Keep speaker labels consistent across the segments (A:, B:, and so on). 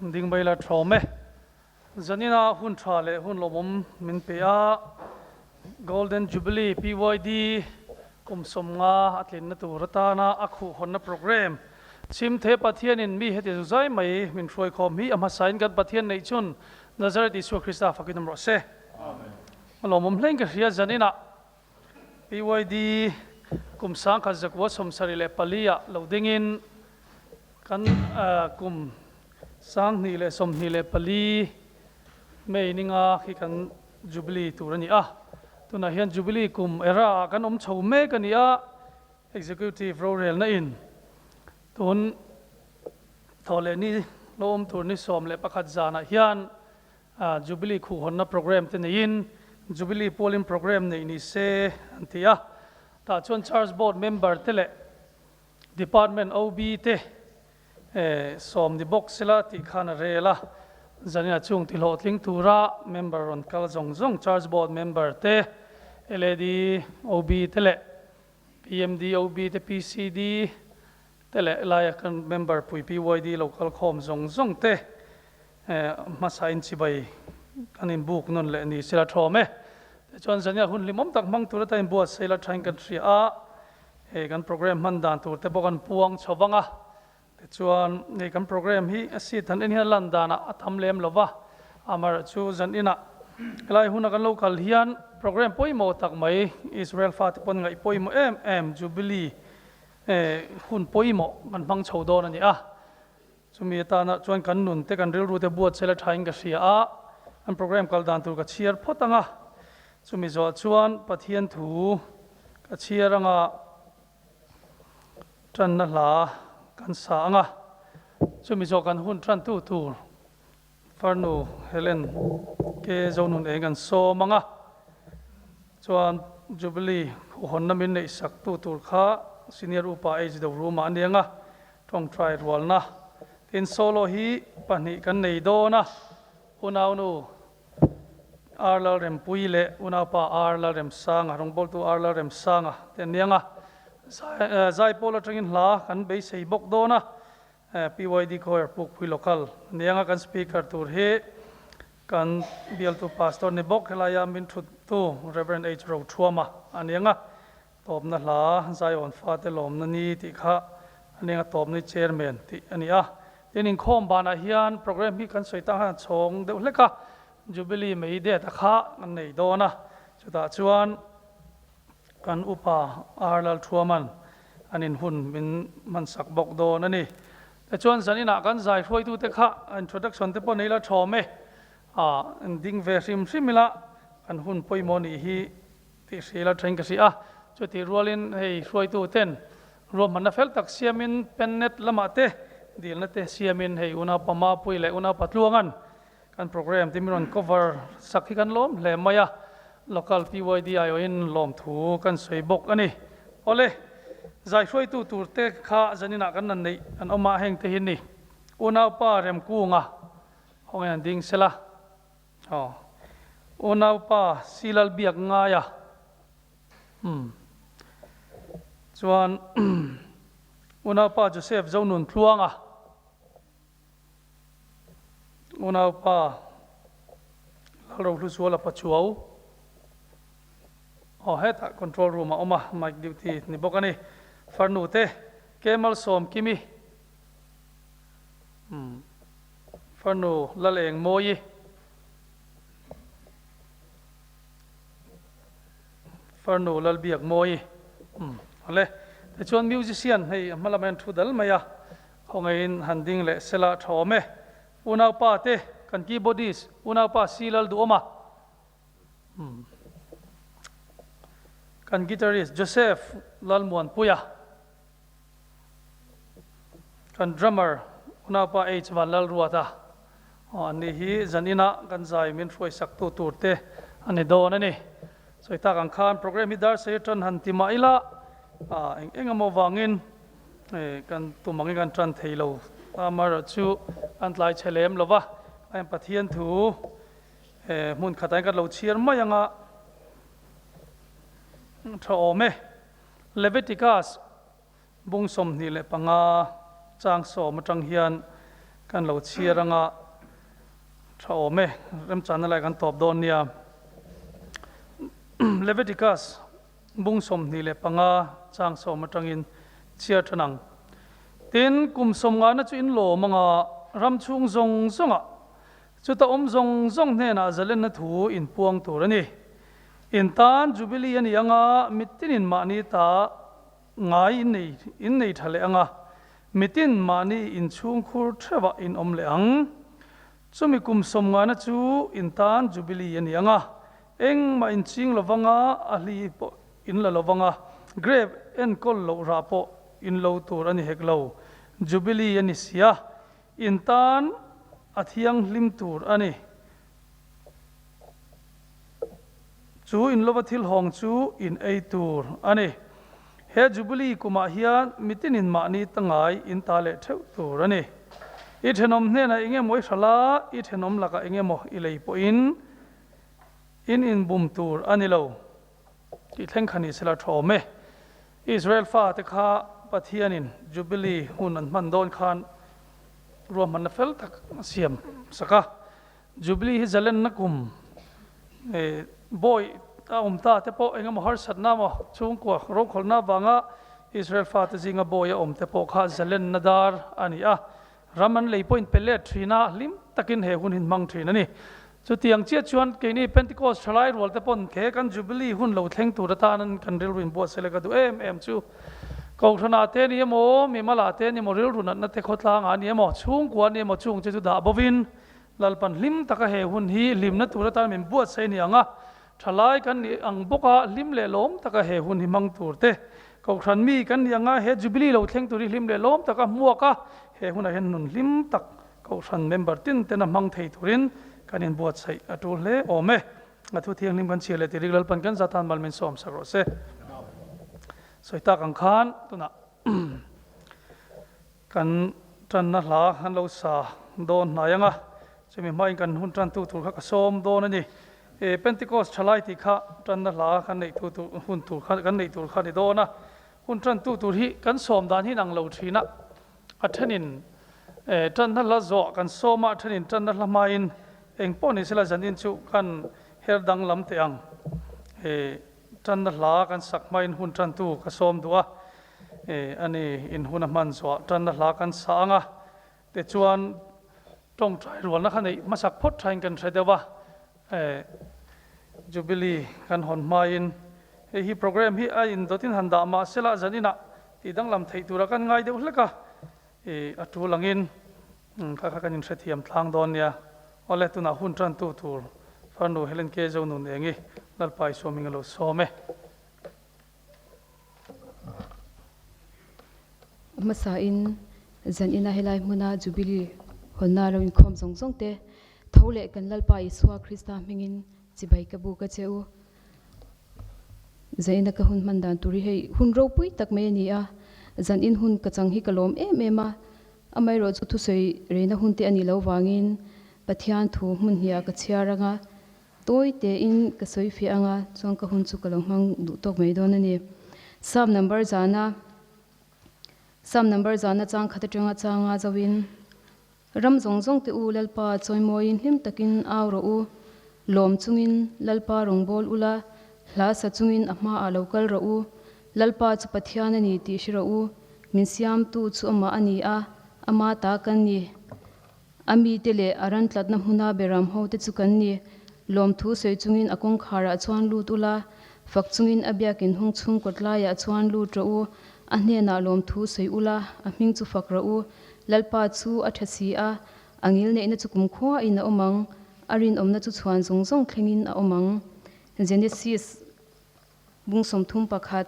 A: Ding mai la thawm e. Zanina hun tha leh hun lawmawm min pe a, Golden Jubilee PYD kum 50 a tlinna tur atana a khuhhawnna programme Chhimthe Pathianin mi heti zuzai mai min hruaikhawm hi a hmasain kan Pathian neih chhun Nazareth Isua Krista fakin awm rawh se. A lawmawm hlein ka hria zaninah PYD kum 1974 ah lo dingin kan kum 2024 May ninga khi kan Jubilee tur a ni a. Tunah hian Jubilee kum era ah kan awm chho mek a ni a, Executive rorelna in tun thawh leh ni lo awm tur ni 11 zanah hian Jubilee khuhhawnna programme te neiin Jubilee pualin programme neih ni se an ti a. Tah chuan Church Board member te leh Department OB te 10 ni bawk sela tih khan a rel a. Zanina chung ti hlawhtling tura member rawn kal zawng zawng Church Board member te, LAD, OB te leh PMD, OB te, PCD te leh laia kan member pui PYD lo kal khawm zawng zawng te hmasa in chibai kan inbuk nawn leh ni sela thawm e. Tichuan zania hun hlimawm tak hmang tur atan inbuatsaih la thain kan hria a, hei kan program hman dan tur te pawh kan puang chho vang a. Tichuan hei kan program hi a seat han en hian lan danah a tam lem lo va, amaherawhchu zan inah helai huna kan lo kal hian program pawimawh tak mai Israel fate pawn ngaih pawimawh em em Jubilee hun pawimawh kan hmang chho dawn a ni a. Chumi atana chuan kan nun te kan rilru te buat sela thain ka hria a, an program kal dan tur ka chhiar phawt ang a, chumi zawh chuan Pathian thu ka chhiar anga tanna hla kan sa ang a, chumi zawh kan hun tantu tur Farnu Helen ke Zonun eng an sawm ang a, chuan Jubilee huhawnna min neih sak tu tur kha Senior Upa H Doruma a ni ang a, Tawngtai rualna tin solo hi pahnih kan nei dawn a, unaunu R Lalrempuii leh unaupa R Lalremsanga, rawngbawltu R Lalremsanga te an ni ang a, Zaipawl atangin hla kan beisei bawk dawn a, PYD Choir Pukpui Local a ni ang a, kan speaker tur hi kan bialtu Pastor ni bawk helaia min thuttu Rev H Rothuama a ni ang a. Tawpna hla Zion fate lawmna ni tih kha a ning a tawpni chairman tih a ni a. Tin inkhawm banah hian programme hi kan sawi tang hian a chhawng deuh hlek a, Jubilee May date a kha an nei dawn a, chutah chuan kan upa R Lalthuaman an inhun min hmansak bawk dawn a ni. Tichuan zaninah kan zai hruaitute kha introduction te pawh nei la thawm e, ding ve hrim hrim ila kan hun pawimawh nih hi Tih hri la thleng ka hria a, chutih rualin hei hruaitu ten ruahmanna fel tak siamin pennet lamah te dilna te siamin hei unaupa Mapui leh unaupa Tluangan kan program te min rawn cover sak hi kan lawm hle mai a, local PYD aiawhin lawmthu kan sawi bawk a ni. Awle, zai hruaitu tur te kha zaninah kan han neih an awm a, heng te hi ni unaupa Remkunga hawngin an ding sela. Aw. Unaupa Silal biak ngai a. Umm. Chuan Unaupa Joseph Zonun tluang a. Unaupa Lalrohluzuala Pachuau. Aw hetah control room a awm a, mic duty ni bawk a ni. Farnu te Kemal Sawmkimi. Umm. Farnu Lalengmawi, Farnu Lalbiakmawi, umm awle. Tichuan musician hei a hma lamah hian thu dal mai a, khawngaihin han ding leh sela tha awm e. Unaupa te kan keyboardist unaupa Si Lalduhawma, umm kan guitarist Joseph Lalmuanpuia, Kan drummer unaupa H Vanlalruata aw an ni hi zan inah kan zai min hruaisaktu tur te a ni dawn a ni. Sawi tak ang khan program hi dar sei tan han ti mah ila eng eng emaw vangin kan tum angin kan tan thei lo. Amaherawhchu kan tlai chhe lem lo va, a Pathian thu hmun khatah hian kan lo chhiar mai anga tha awm e. Leviticus bung 25 chang 10 atang hian Kan lo chhiar anga tha awm e, remchanna lai kan tawp dawn nia. Leviticus bung 25 chang sawm atangin chhiar than ang. Tin, kum sawmngana chu in lawm anga ram chhung zawng zawngah chuta awm zawng zawng hnenah zalenna thu in puang tur a ni. In tan Jubilee a ni anga mitinin mahni ta Ngai in nei in nei tha leh ang a, mitin mahni inchhungkhur theuhah in awm leh ang. Chumi kum sawmngana chu in tan Jubilee a ni ang a, engmah in ching lo vang a, a hli pawh in la lo vang a, grape enkawl loh rah pawh in lo tur a ni hek lo. Jubilee a ni si a, in tan a thianghlim tur a ni. Chu in lova thil hawng chu in ei tur a ni. He Jubilee kumah hian mitinin mahni ta ngai in ta leh theuh tur a ni. I thenawm hnenah eng emaw i hralh a, i thenawm lakah eng emaw i lei pawhin in inbum tur a ni lo tih thleng kha ni sela tha awm e. Israel fate kha Pathianin Jubilee hun an hman dawn khan ruahmanna fel tak a siam sak a. Jubilee hi zalenna kum bawi a awm ta te pawh engemaw harsatna emaw chhungkua rokhawlhna avanga Israel fate zinga bawi a awm te pawh kha zalenna dar a ni a, ram an lei pawhin pe let thin a, hlim takin he hun hi hmang thin a ni. Chutiang chiah chuan keini Pentecost thalai rual te pawn he kan Jubilee hun lo thleng tur atan kan rilru inbuatsaih leh ka duh em em chu Kohhranah te ni emaw, mimalah te ni emaw, rilru natna te khawtlangah ni emaw, chhungkua ni emaw chung che chu dah bovin Lalpan hlim taka he hun hi hlimna tur atan min buatsaih ni ang a, thalai kan nih ang bawk a, hlim leh lawm taka he hun hi hmang tur te, Kohhran mi kan nih ang a, he Jubilee lo thleng tur hi hlim leh lawm taka hmuak a, he hunah hian nun hlim tak Kohhran member tin tena hmang thei turin kan inbuatsaih a tul hle awm e. A thu thianghlim kan chhiar leh tirik Lalpan kan zatan mal min sawm sak rawh se. Sawi tak ang khan tunah Kan tanna hla an lo sa dawn hnai ang a, chumi hmain kan hun tantu tur kha ka sawm dawn a ni. E, Pentecost thalai tih kha tanna hla kan neih tu tur hun tur kha kan neih tur kha a ni dawn a. Hun tantu tur hi kan sawm dan hi inang lo thin a, a thenin e, tanna hla zawh kan sawm a, a thenin tanna hla hmain eng pawh ni sela zanin chu kan her danglam teh ang. E, tanna hla kan sak hmain hun tantu ka sawm duh a. E, a ni, in hun a hman zuah tanna hla kan sa ang a, tichuan tawngtai rualna kha neih hmasak phawt thain kan hre deuh a, e, Jubilee kan hawn hmain hei hi programme hi a indawtin han dah mah sela zaninah tih danglam theih tura kan ngai deuh hlek a, e, a tul angin kha kha kan inhrethiam tlang dawn nia. Awle, tunah hun tantu tur farnu Helen K. Zonun Engi Lalpa Isua hming a lo sawm e.
B: Hmasain zan ina helai hmuna Jubilee hawnna lo inkhawm zawng zawng te tho leh kan Lalpa Isua Krista hmingin chibai ka buk a che u. Zan ina ka hun hman dan tur hi hei hun ropui tak mai a ni a, zan in hun ka chang hi ka lawm em em a, amaherawh chu thusawi reina hun te a nih loh vangin Pathian thu hmun hniah ka chhiar ang a, Tawi tein ka sawi fiah anga chuan ka hun chu ka lo hmang duh tawk mai dawn a ni. Psalm number zana Psalm number zana chang khat atanga changa zoin, Ram zawng zawng te u Lalpa chawimawiin hlim takin au rawh u, lawm chungin Lalpa rawngbâwl ula, hla sa chungin a hmaah lo kal rawh u. Lalpa chu Pathian a ni tih hre rawh u, min siamtu chu amah a ni a, ama ta kan ni. A mite leh a ran tlatna hmuna beram hote chu kan ni. Lawmthu sawi chungin a kawngkharah chuan lut ula, fak chungin a biakin hung chhung kawt laiah chuan lut rawh u. A hnenah lawmthu sawi ula, a hming chu fak rawh u. Lalpa chu a tha si a, a ngilneihna chu kumkhuain a awm ang, a rinawmna chu chhuan zawng zawng thlengin a awm ang. Genesis bung 31.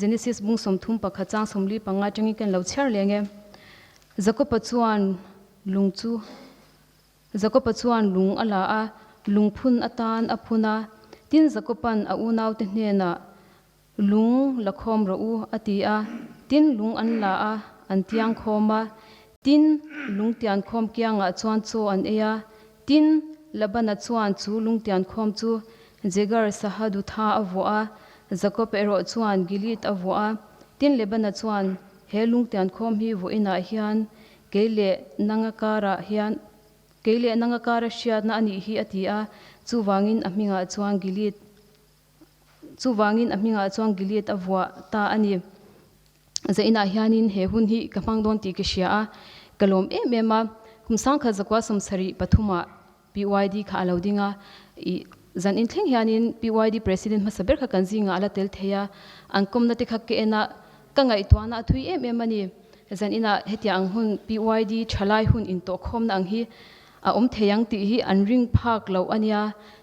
B: Genesis bung 31 chang 45 atangin kan lo chhiar leng e. Jakoba chuan lung chu Jakoba chuan lung a la a, lungphun atan a phun a. Tin Jakoban a unaute hnenah, Lung la khawm rawh u, a ti a. Tin lung an la a, an tiang khawm a. Tin lung tian khawm kiangah chuan chaw an ei a. Tin Labana chuan chu lung tian khawm chu Jegar Sahadutha a vuah a, Jakob erawh chuan Gilead a vuah a. Tin Lebana chuan, He lungtian khawm hi vawiinah hian kei leh nanga karah hian kei leh nanga kara hriatna a nih hi a ti a, chuvangin a hmingah chuan Gilead chuvangin a hmingah chuan Gilead a vuah ta a ni. Zainah hianin he hun hi ka hmang dawn tih ka hria a, ka lawm em em a. Kum sangkhat zakua sawmsarih pathumah PYD kha a lo ding a, ih zan inthleng hianin PYD President hmasa ber kha kan zingah a la tel thei a, an kawmna te kha ka en a, ka ngaihtuahna a thui em em a ni. Zan inah hetiang ang hun PYD thalai hun intawhkhawmna ang hi a awm thei ang tih hi an ring phak loh a nia.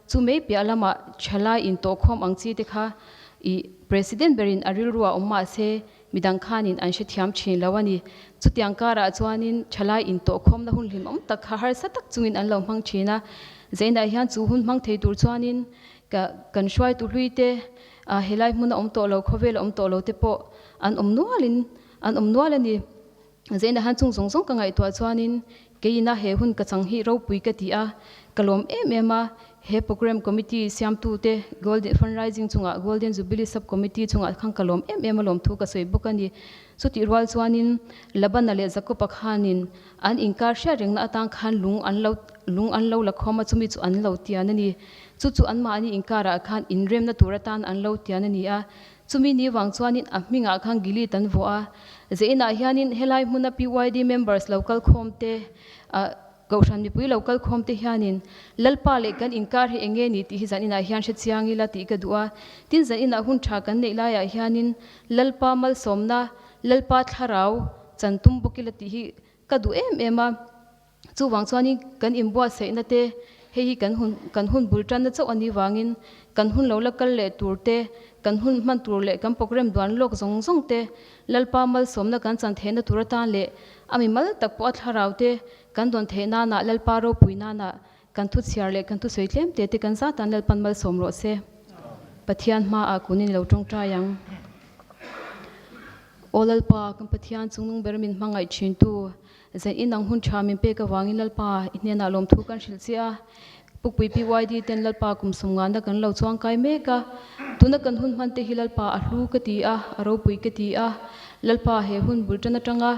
B: Chu mai piah lamah thalai intawhkhawm ang chi te kha ih President berin a rilru a awm mah se Midang khanin an hrethiam thin lo a ni. Chutiang karah chuanin thalai intawhkhawmna hun hlimawm tak kha harsa tak chungin an lo hmang thin a. Zainah hian chu hun hmang thei tur chuanin ka kan hruaitu hlui te, helai hmuna awm tawh lo, khawvela awm tawh lo te pawh an awm nualin an awm nual a ni. Zainah hian chung zawng zawng ka ngaihtuah chuanin keiina he hun ka chang hi ropui ka ti a, ka lawm em em a. He Programme Committee siamtute Golden Fundraising chungah Golden Jubilee Sub Committee chungah khan ka lawm em em a lawm thu ka sawi bawk a ni. Chutih rual chuanin Labana leh Jakob-a khanin an inkar hriat rengna atan khan lung an lo lung an lo la khawm a, chumi chu an lo tian a ni. Chu chu anmahni inkarah khan inremna tur atan an lo tian a ni a. Chumi ni vang chuanin a hmingah khan Gilead an vuah a. Zeinah hianin helai hmuna PYD members lo kal khawm te ah Kohhran mipui lo kal khawm te hianin Lalpa leh kan inkar hi enge ni tih hi zan inah hian hre chiang ila tih ka duh a. Tin zan inah hun tha kan neih laiah hianin Lalpa malsawmna, Lalpa thlarau chan tum bawk ila tih hi ka duh em em a. Chuvang chuanin kan inbuatsaihna te hei hi kan hun kan hun bul tanna chauh a nih vangin kan hun lo la kal leh tur te, kan hun hman tur leh kan program duan lawk zawng zawng te Lalpa malsawmna kan chan theihna tur atan leh a mimal tak pawh a thlarau te Kan dawn theih nana Lalpa ropui nana kan thu chhiar leh kan thusawi tlem te te kan zatan Lalpan malsawm rawh se. Pathian hmaah kunin lo tawngtai ang. Aw Lalpa, kan Pathian chungnung ber min hmangaih thintu, zan inang hun tha min pek avangin Lalpa i hnenah lawmthu kan hrilh che a. Pukpui PYD ten Lalpa kum sawmngana kan lo chuangkai mek a, tuna kan hun hman te hi Lalpa a hlu ka ti a, a ropui ka ti a, Lalpa he hun bul tan atanga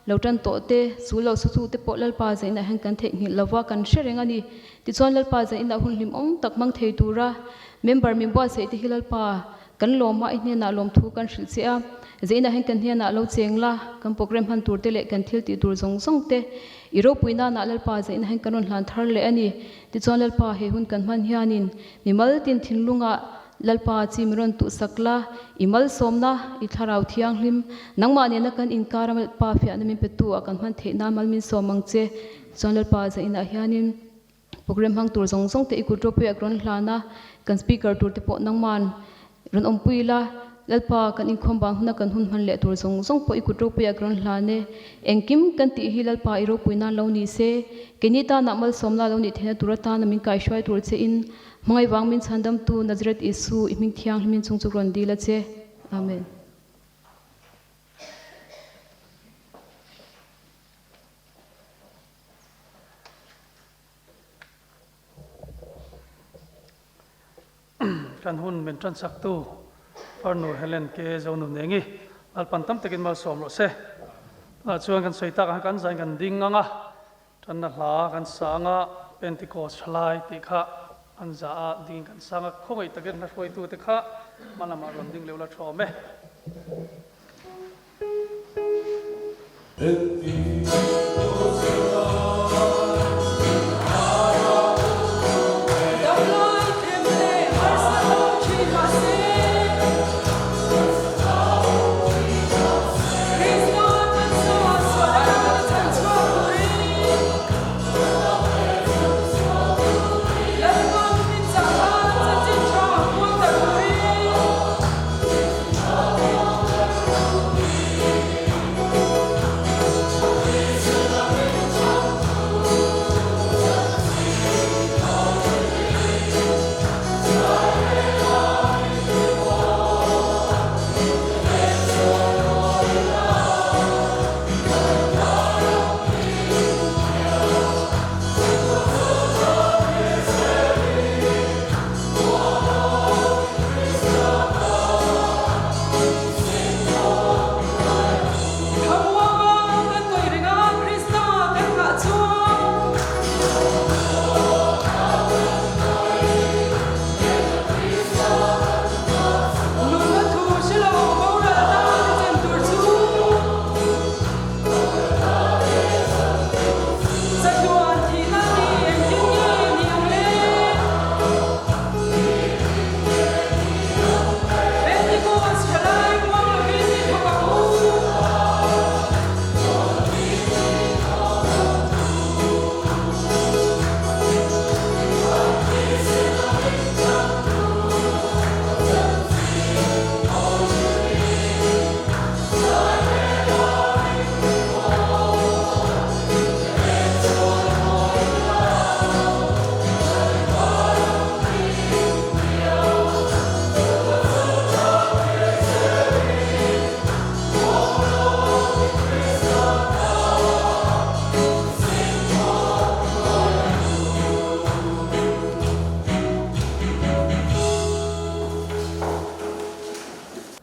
B: lo tan tawh te, chu lo su chu te pawh Lalpa zainah hian kan theihnghilh lova kan hre reng a ni. Tichuan Lalpa zainah hun hlimawm tak hmang thei tura member min buatsaih te hi Lalpa Kan lawma i hnenah lawmthu kan hrilh che a, zeinah hian kan hnenah lo cheng la, kan program hman tur te leh kan thil tih tur zawng zawng te i ropui nanah Lalpa zeinah hian kan rawn hlan thar leh a ni. Tichuan Lalpa he hun kan hman hianin mi maltin thinlungah Lalpa chi mi rawn tuhsak la, i malsawmna, i thlarau thianghlim, nangmah nena kan inkar a Lalpa fiahna min petu ah kan hman theih nan mal min sawm ang che. Tichuan Lalpa zeinah hianin. Program hmang tur zawng zawng te i kut ropui ah ka rawn hlan a, kan speaker tur te pawh nangman rawn awmpui ila, Lalpa kan inkhawm bang huna kan hun hman leh tur zawng zawng pawh i kut ropui ah ka rawn hlan e. Engkim kan tih hi Lalpa i ropui nan lo ni se, keini tanah malsawmna lo nih theihna tur atana min kaihruai tur che in hmangaih vang min chhandamtu Nazareth Isu i hming thianghlimin chung chu ka rawn dil a che. Amen.
A: Kan hun min tanchaktu Farnu Helen K. Zonunengi Lalpan tam takin malsawm rawh se. Tunah chuan kan sawi tak ang kan zain kan ding ang a, tanna hla kan sang a, Pentecost thalai tih kha an za a, dingin kan sang a, khawngaih takin hla hruaitute kha hma lamah rawn ding leuh la thawm e.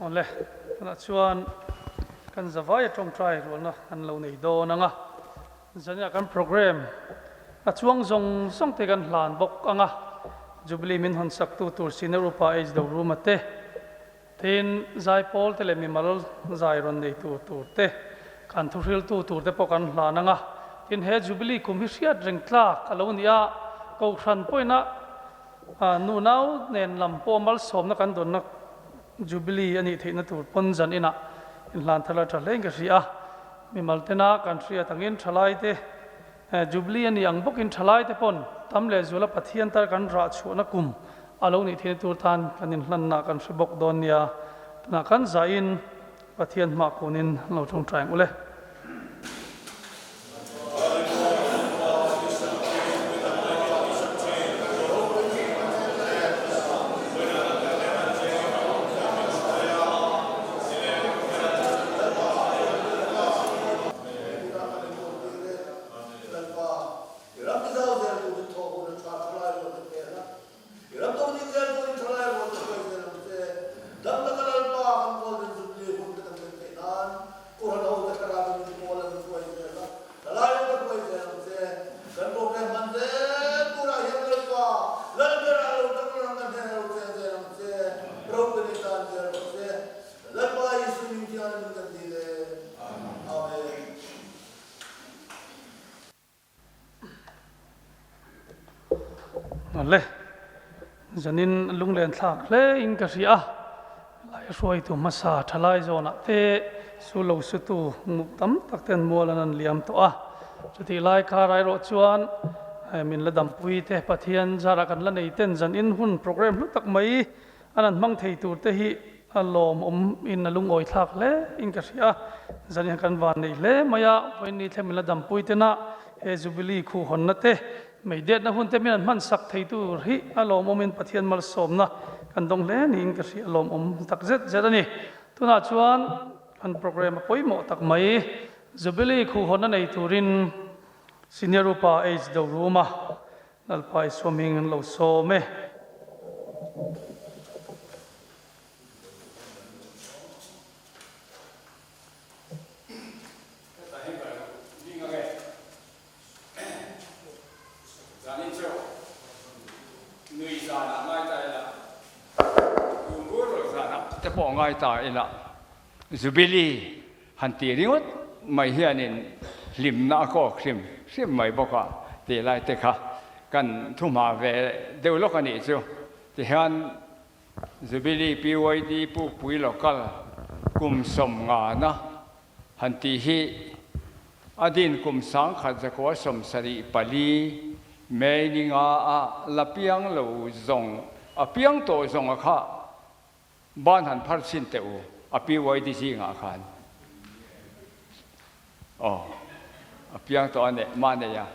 A: Awle, tunah chuan kan zavaia tawngtai rualna kan lo nei dawn ang a, zaniah kan programme a chuang zawng zawng te kan hlan bawk ang a, Jubilee min hawn saktu tur Senior Upa H Doruma te, Tin, zaipawl te leh mimal zai rawn nei tur tur te, kan thuhriltu tur te pawh kan hlan ang a. Tin, he Jubilee kum hi hriat reng tlak a lo ni a, Kohhran pawhina nu nau nen lam pawh malsawmna kan dawnna Jubilee a nih theihna tur pawn zan inah inhlan thar la tha hlein ka hria a. Mimal tena kan hriat angin thalai te Jubilee a nih ang bawkin thalaite pawn tam leh zuala Pathian tar kan rah chhuahna kum a lo nih theihna tur tan kan inhlanna kan hre bawk dawn nia. Tunah kan zahin Pathian hmah kunin lo tawngtai ang ule.
C: Lalpa, i ram ti zau zel turin thawh hun a tha thalai rual te pek a, i ram dawng ding zel turin thalai rual te hruai zel ang che. Dam taka Lalpa kan Golden Jubilee hun te kan thlen theih nan Kohhran ho te thlarau in min pawl an hruai zel a, thalai rual te hruai zel ang che. Kan program hman zel turah hian Lalpa, Lalberah lo tang rang kan hnen a lo cheng zel ang che. Ropui tan zel rawh se. Lalpa Isu min thianghlim kan dil e. Amen.
A: Le, zanin lunglen thlak hle in ka hria a, lai hruaitu hmasa thalai zawnah te su lo sutu hmuh tam tak ten mual an an liam tawh a, chutih lai kha rairawh chuan min la dampui te Pathian zarah kan la nei ten zanin hun programme hlu tak mai An an hmang thei tur te hi a lawmawm in a lungawi thlak hle in ka hria a, zan kan van nei hle mai a, vawiin thlem in la dampui tena he Jubilee khu hawnna te, meidetna hun te min an hman sak thei tur hi a lawmawm in Pathian malsawmna kan dawng hle niin ka hria, a lawmawm tak zet zet a ni. Tunah chuan kan programme a pawimawh tak mai, Jubilee khu hawnna nei turin Senior Upa H Doruma Lalpa Isua hming an lo sawm e.
D: Te pawh ngai ta ila Jubilee han ti ringawt mai hianin hlimna a kawk hrim hrim mai bawk a tih lai te kha kan thuhma ve deuh lawk a nih chu. Tihian Jubilee PYD Pukpui Local kum 50na han tih hi a din kum 1974 May ni nga a la piang lo zawng a piang tawh zawng a kha Ban han phar chhin teh u, a PYD zingah khan. Aw, a piang tawh a neh, mah nei a.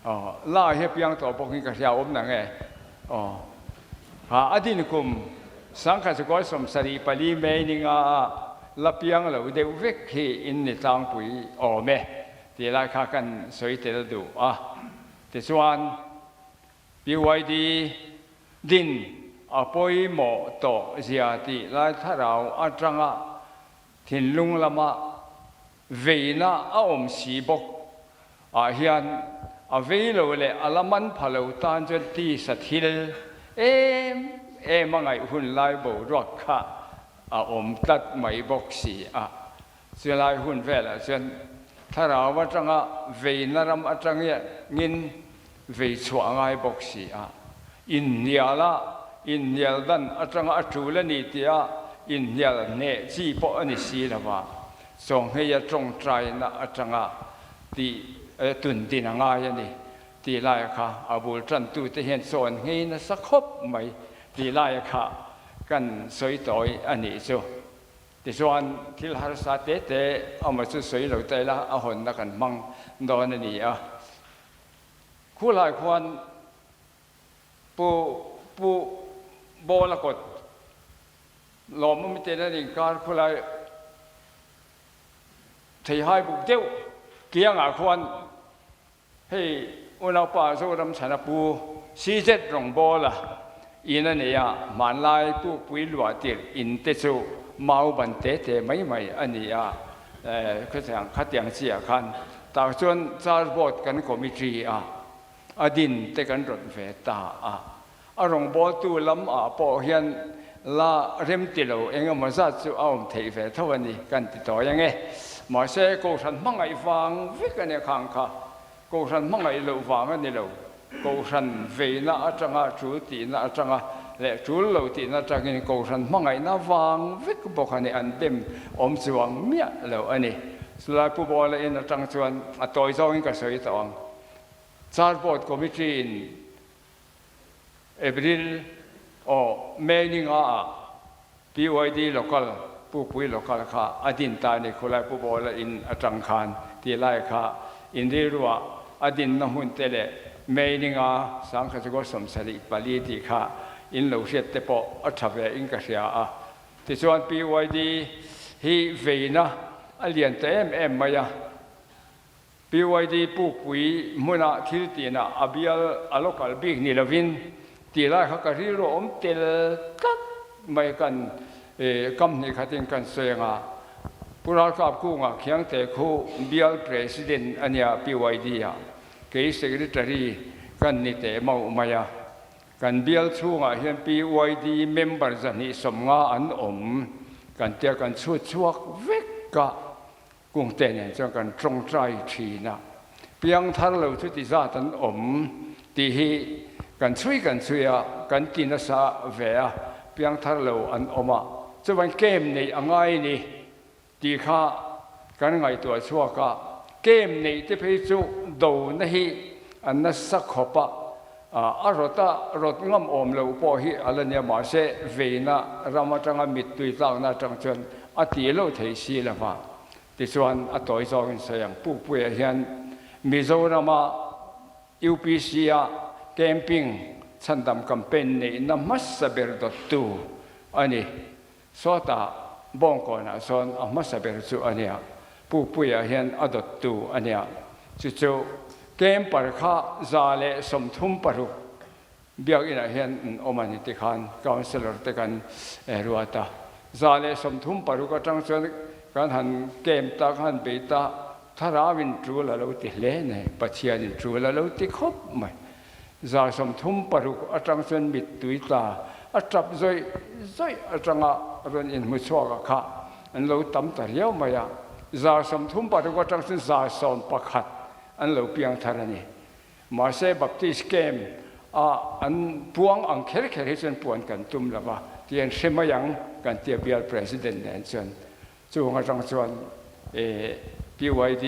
D: Aw, la hi a piang tawh bawk in ka hria awm nang e. Aw, ha a din kum 1974 May ni nga a la piang lo deuh vek hi in ni tlangpui awm e tih lai kha kan sawi tel duh a. Tichuan, PYD din a pawimawh tawh zia tih lai thlarau atanga thinlung lama veina a awm si bawk ah hian a vei lo leh a la man pha lo tan chuan tisa thil em em a ngaih hun lai boruak kha a awm tlat mai bawk si a. Chulai hun velah chuan thlarau atanga veina ram atangin vei chhuah a ngai bawk si a, inhniala inhnial dan atanga a tul a ni tia inhnial hneh chi pawh a ni si lova, chawngheia tawngtaina atanga tih tun din a ngai a ni tih laia kha a bul tantute hian chawn nghei nasa khawp mai tih laia kha kan sawi tawi a nih chu. Tichuan, thil harsa te te awma chu sawi lo ta ila a hawnna kan hmang dawn a ni a. Khulai khuan Pu Pu Bawla kawt lawmawm ten an inkar khulai theihai buk deuh kiangah khuan Hei unaupa Zoramchhana pu CZ Rawngbawla in a nei a, hmanlai Pukpui luah tirh in te chu mau ban te te mai mai a ni a, khatiang khatiang chi ah khan tah chuan Church Board kan committee a a din te kan rawn ve ta a. A rawngbawltu lam ah pawh hian la rem ti lo eng emaw zat chu a awm theih ve tho a ni kan ti tawi ang e. Mahse Kohhran hmangaih vang vek a nia khang kha. Kohhran hmangaih loh vang a ni lo. Kohhran veina atanga tul tihna atanga leh tul lo tihna atangin Kohhran hmangaihna vang vek bawk a ni an dem awm chuang miah lo a ni. Chulai Pu Bawla in atang chuan a tawi zawngin ka sawi tawh ang. Church Board Committee in April aw May ni nga ah PYD Local Pukpui Local kha a din ta a ni. Khulai Pu Bawla in atang khan ti lai kha in rilruah a dinna hmun te leh May ni nga Sangkhachukaw 74 tih kha in lo hriat te pawh a tha ve in ka hria a. Tichuan PYD hi veina a lian ta em em mai a. PYD Pukpui hmunah thil tinah a bial a lo kal bik ni lovin tih lai kha ka rilru awm tel tlat mai kan kam hnih khatin kan sawi anga Pu Ralkap Kunga Khiangte khu bial President a nia PYD ah kei Secretary kan ni teh mauh mai a kan bial chhungah hian PYD member 250 an awm kan tia kan chhut chhuak vek a. Kungte nen chuan kan tawngtai thin a, piangthar lo chu ti zat an awm tih hi kan chhui kan chhui a, kan ti nasa ve a, piangthar lo an awm a, chuvan camp neih a ngai ni tih kha kan ngaihtuah chhuak a, camp neih te phei chu dona hi a nasa khawp a, a rawt a, rawt ngam awm loh pawh hi a la nia mahse veina ram atanga mittui tlakna atang chuan a tih loh thei si lo va. Tichuan a tawi zawngin sawi ang Pukpuiah hian Mizorama UPC-a camping chhandam campaign neihna hmasa ber dawttu a ni. Sawtah Bawngkawnah sawn a hmasa ber chu a nia, Pukpuiah hian a dawttu a nia. Chu chu camper kha 136 Biakinah hian an awm a ni tikhan Councillor te kan ruat a. 136 atang chuan kan han camp ta, kan han bei ta, Thlarauin tul a lo ti hle nei, Pathianin tul a lo ti khawp mai. 36 atang chuan mittui tla a tap zawih zawih atanga rawn inhmu chhuak a kha an lo tam ta riau mai a. 36 atang chuan 11 an lo piang thar a ni. Mahse Baptist camp a an puang ang kher kher hi chuan puan kan tum lo va tih an hre mai ang kan tia bial President nen chuan. Chung atang chuan PYD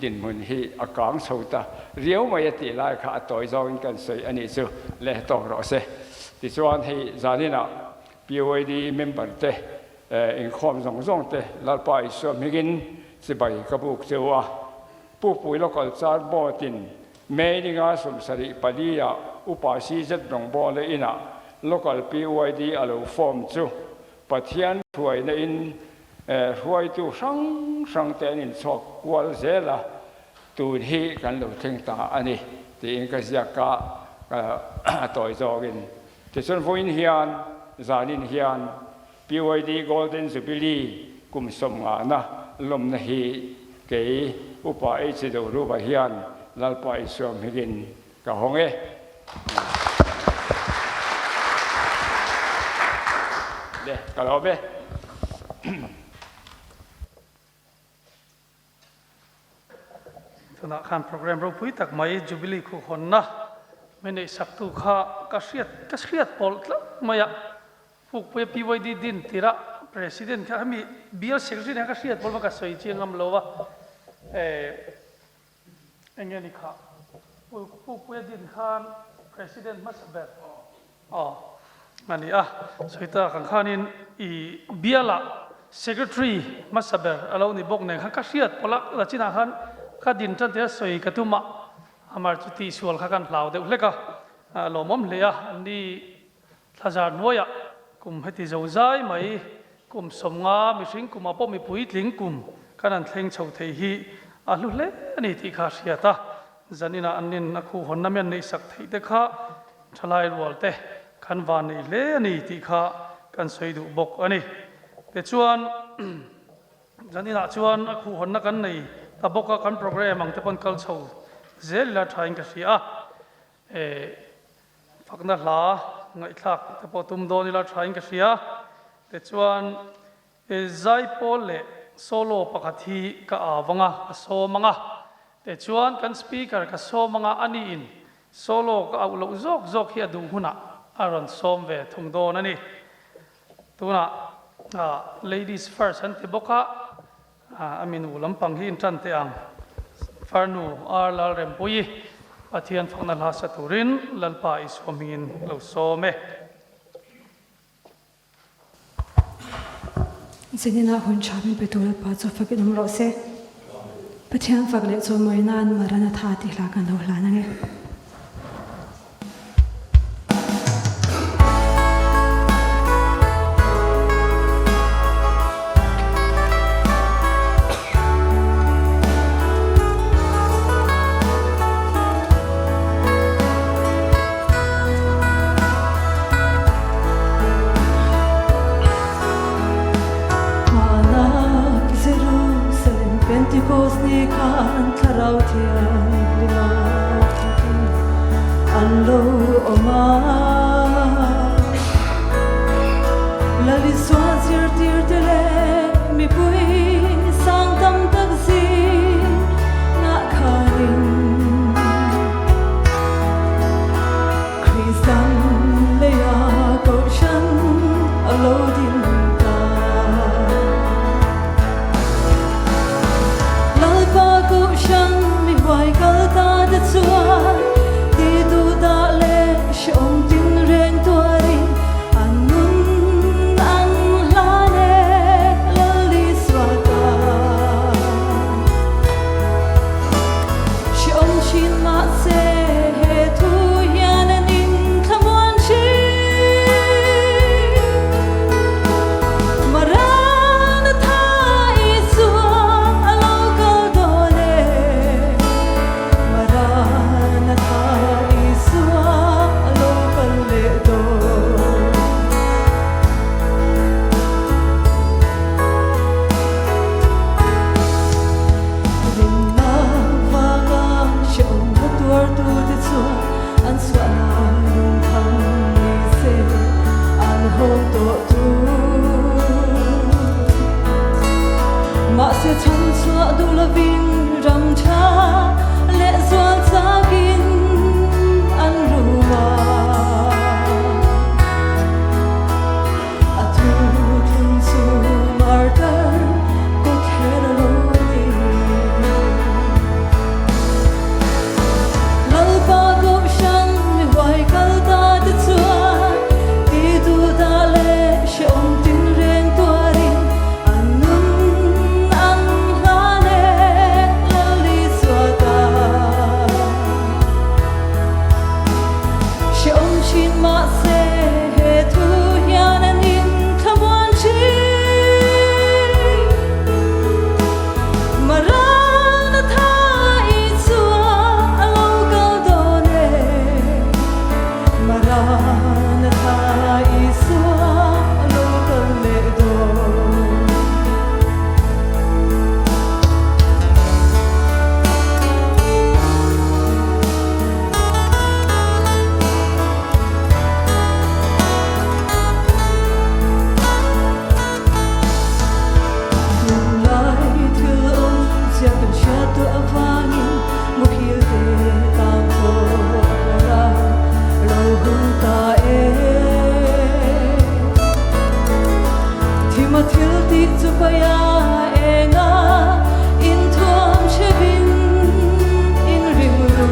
D: dinhmun hi a kang chho ta riau mai a tih lai kha a tawi zawngin kan sawi a nih chu le tawk rawh se. Tichuan hei zaninah PYD member te inkhawm zawng zawng te Lalpa Isua hmingin chibai ka buk cheu a. Pukpui Local Church Board in May ninga 74 ah Upa CZ rawngbawla inah Local PYD a lo form chu Pathian hruaina in hruaitu hrang hrang te an inchhuak kual zel a, tun hi kan lo thleng ta a ni tiin ka ziak a, ka tawi zawngin. Tichuan vawiin hian zanin hian PYD Golden Jubilee kum 50na lawmna hi kei Upa H Doruva hian Lalpa Isua hmingin Ka hawng e. Le, ka lawm e.
A: Tunah khan program ropui tak mai Jubilee khu hawnna min neih saktu kha ka hriat ka hriat pawlh tlat mai a. Pukpuia PYD din tirah President kha hemi bial secretary nen ka hriat pawlh va ka sawi chiang ngam lo va. Eh. Eng nge ni kha? Pukpuia din khan President hmasa ber aw a ni a, sawi ta kan khanin i bialah Secretary hmasa ber a lo ni bawk nen khan ka hriat pawlh a, la chinah khan ka din tan tia sawi ka tum a, amar chu tihsual kha kan hlau deuh hlek a, a lawmawm hle a, ni Thlazar hnuaiah kum heti zo zai mai, kum 50 mihring kumah pawh mipui tling kum kan han thleng chho thei hi a hlu hle a ni tih kha a hriat a. Zaninah an nin a khuhhawnna mian neihsak theih te kha thalai rual te kan van nei hle a ni tih kha kan sawi duh bawk a ni. Tichuan zaninah chuan a khuhhawnna kan nei ta bawk a, kan programme ang te pawn kal chho zel ila thain ka hria a. Fakna hla ngaihthlak te pawh tum dawn ila thain ka hria. Tichuan Zaipawl leh solo pakhat hi ka au ang a, ka sawm ang a. Tichuan kan speaker ka sawm ang a, ani in solo ka auh loh zawk zawk hi a duh hunah a rawn sawm ve thung dawn a ni. Tunah ladies first an ti bawk a, a minu lampang hi intan teh ang. Farnu R Lalrempuii Pathian fakna hla sa turin Lalpa Isua hmingin lo sawm e.
E: Zenina hun tha min pe tur Lalpa chu fak in awm rawh se. Pathian fak leh chawimawi nan Maranatha tih hla kan lo hlan ang e. Hmanah Jerusalem Pentecost ni khan Thlarau Thianghlima khatin an lo awm a. Lal Isua zirtirte leh mipui sang tam tak zingah khanin Kristan leia kohhran a lo din ta. Lalpa kohhran mi huai kal ta te chuan ti duh dah leh hrehawm tinreng tuarin an nun an hlan e Lal Isua ta. Hrehawm thin mahse he thu hian an inthlamuan thin. Maranatha Isua a lo kal dawn e. Maranatha Isua a lo kal leh dawn. Rinna vanga hrehawmna tuartute chuan an chhuahna lungphang ni se an haw tawh tur. Mahse chhan chhuah duh lovin ram tha leh zual chakin an rum a. A thu thlung chu martar kawtthler a lo ni. Lalpa kohhran mi huai kal ta te chuan ti duh dah leh hrehawm tinreng tuarin an nun an hlan e Lal Isua ta. Hrehawm thin mahse he thu hian an inthlamuan thin. Maranatha Isua a lo kal dawn e. Maranatha Isua a lo kal leh dawn. Tunlai thil awm chiah kan hriat duh avangin muhil te tan pawh a kawr a lo hun ta e. Thima thil tih chu paia enga inthuam hrevin inring ru.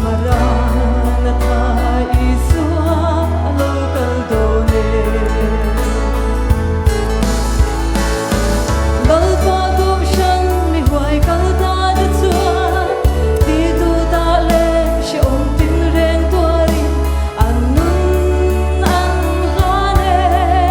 E: Maranatha Isua a lo kal dawn e. Lalpa kohhran mi huai kal ta te chuan ti duh dah leh hrehawm tinreng tuarin an nun an hlan e.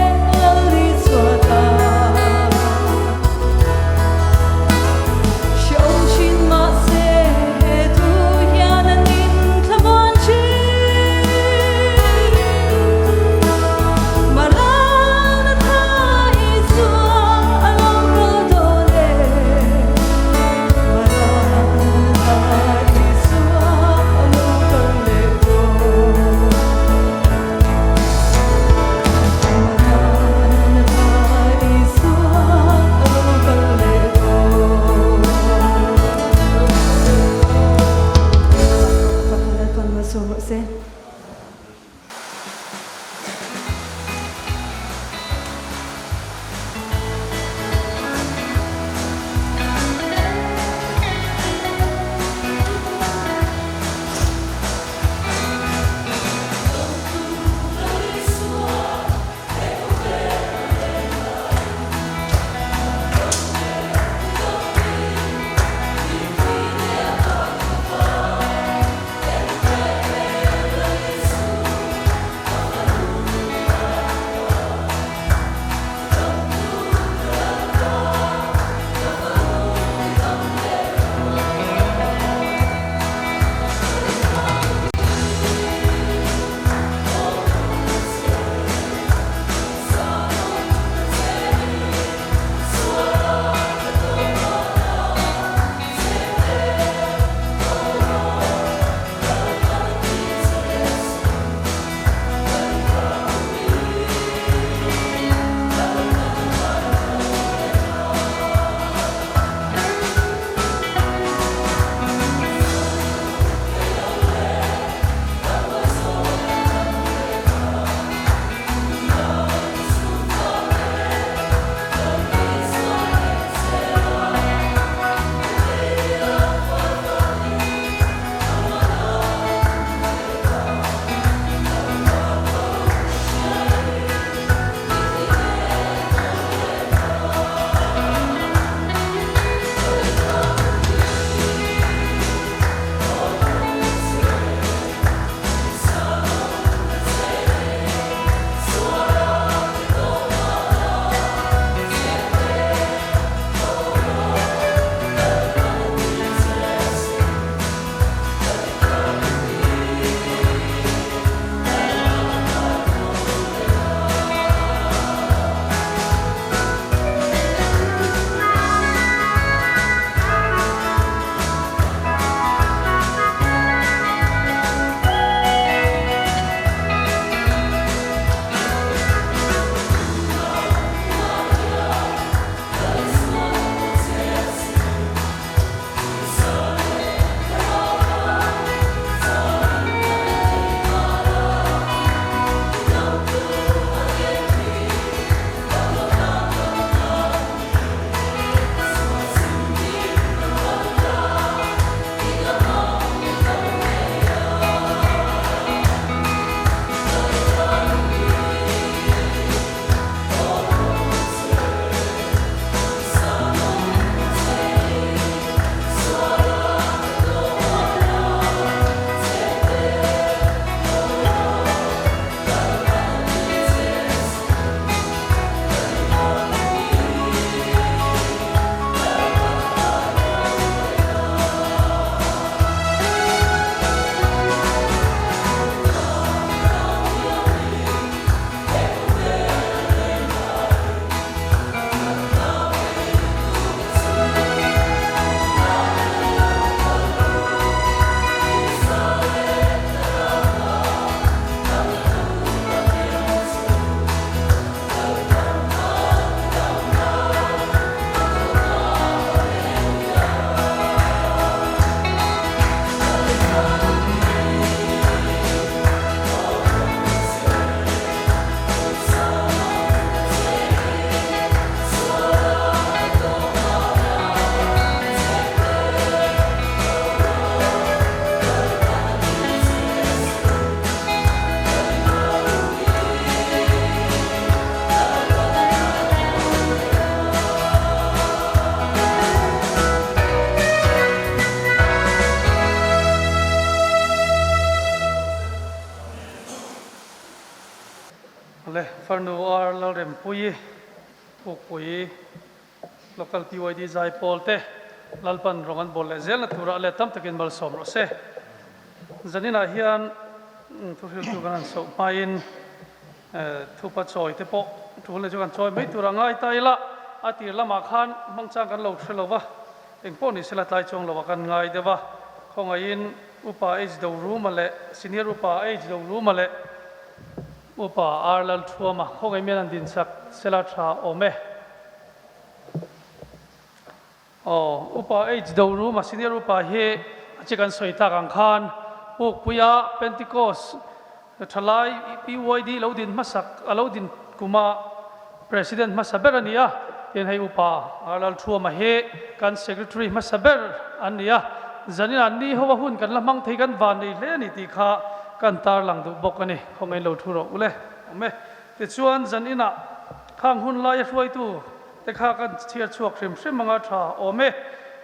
A: Farnu Ar Lalrempuii, Pukpui Local PYD Zaipawl te Lalpan rawng an bawl leh zelna turah let tam takin malsawm rawh se. Zaninah hian thuhriltu kan han soh hmain thupa chawi te pawh tul leh chu kan chawi mai tur a ngai ta ila, a tir lamah khan hmangchang kan lo hre lo va, engpawh ni sela tlai chuang lo ah kan ngai deuh a, khawngaihin Upa H Doruma leh Senior Upa H Doruma leh Upa R Lalthuama khawngaih mian an dinsak sela tha awm e. Aw, Upa H Doruma Senior Upa hi a che kan sawi tak ang khan Pukpuia Pentecost Thalai PYD lo din hmasak a lo din kuma President hmasa ber a ni a, tin hei Upa Lalthuama hi kan Secretary hmasa ber an ni a, zanin an ni ho a hun kan la hmang thei kan van nei hle a ni tih kha kan tarlang duh bawk a ni, khawngaih lo thu rawh u le awm e. Tichuan zaninah khang hun laia hruaitu te kha kan chhiar chhuak hrim hrim anga tha awm e.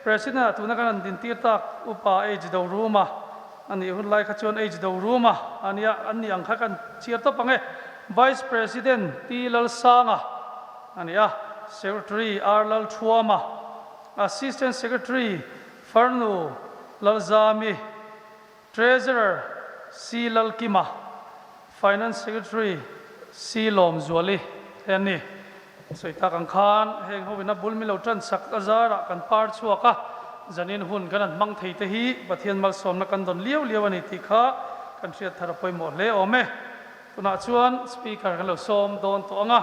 A: President ah tuna kan han dintir tak Upa H Doruma A nih hun lai kha chuan H Doruma a nia, an nih ang kha kan chhiar tawp ang e. Vice President T Lalsanga a ni a, Secretary R Lalthuama, Assistant Secretary Farnu Lalzami, Treasurer C Lalkima, Finance Secretary C Lawmzuali te an ni. Sawi tak ang khan heng ho ina bul milo tan sak a zarah kan par chhuak a, zanin hun kan han hmang thei te hi Pathian malsawmna kan dawn liau liau a ni tih kha kan hriat thar a pawimawh hle awm e. Tunah chuan Speaker kan lo sawm dawn tawh ang a,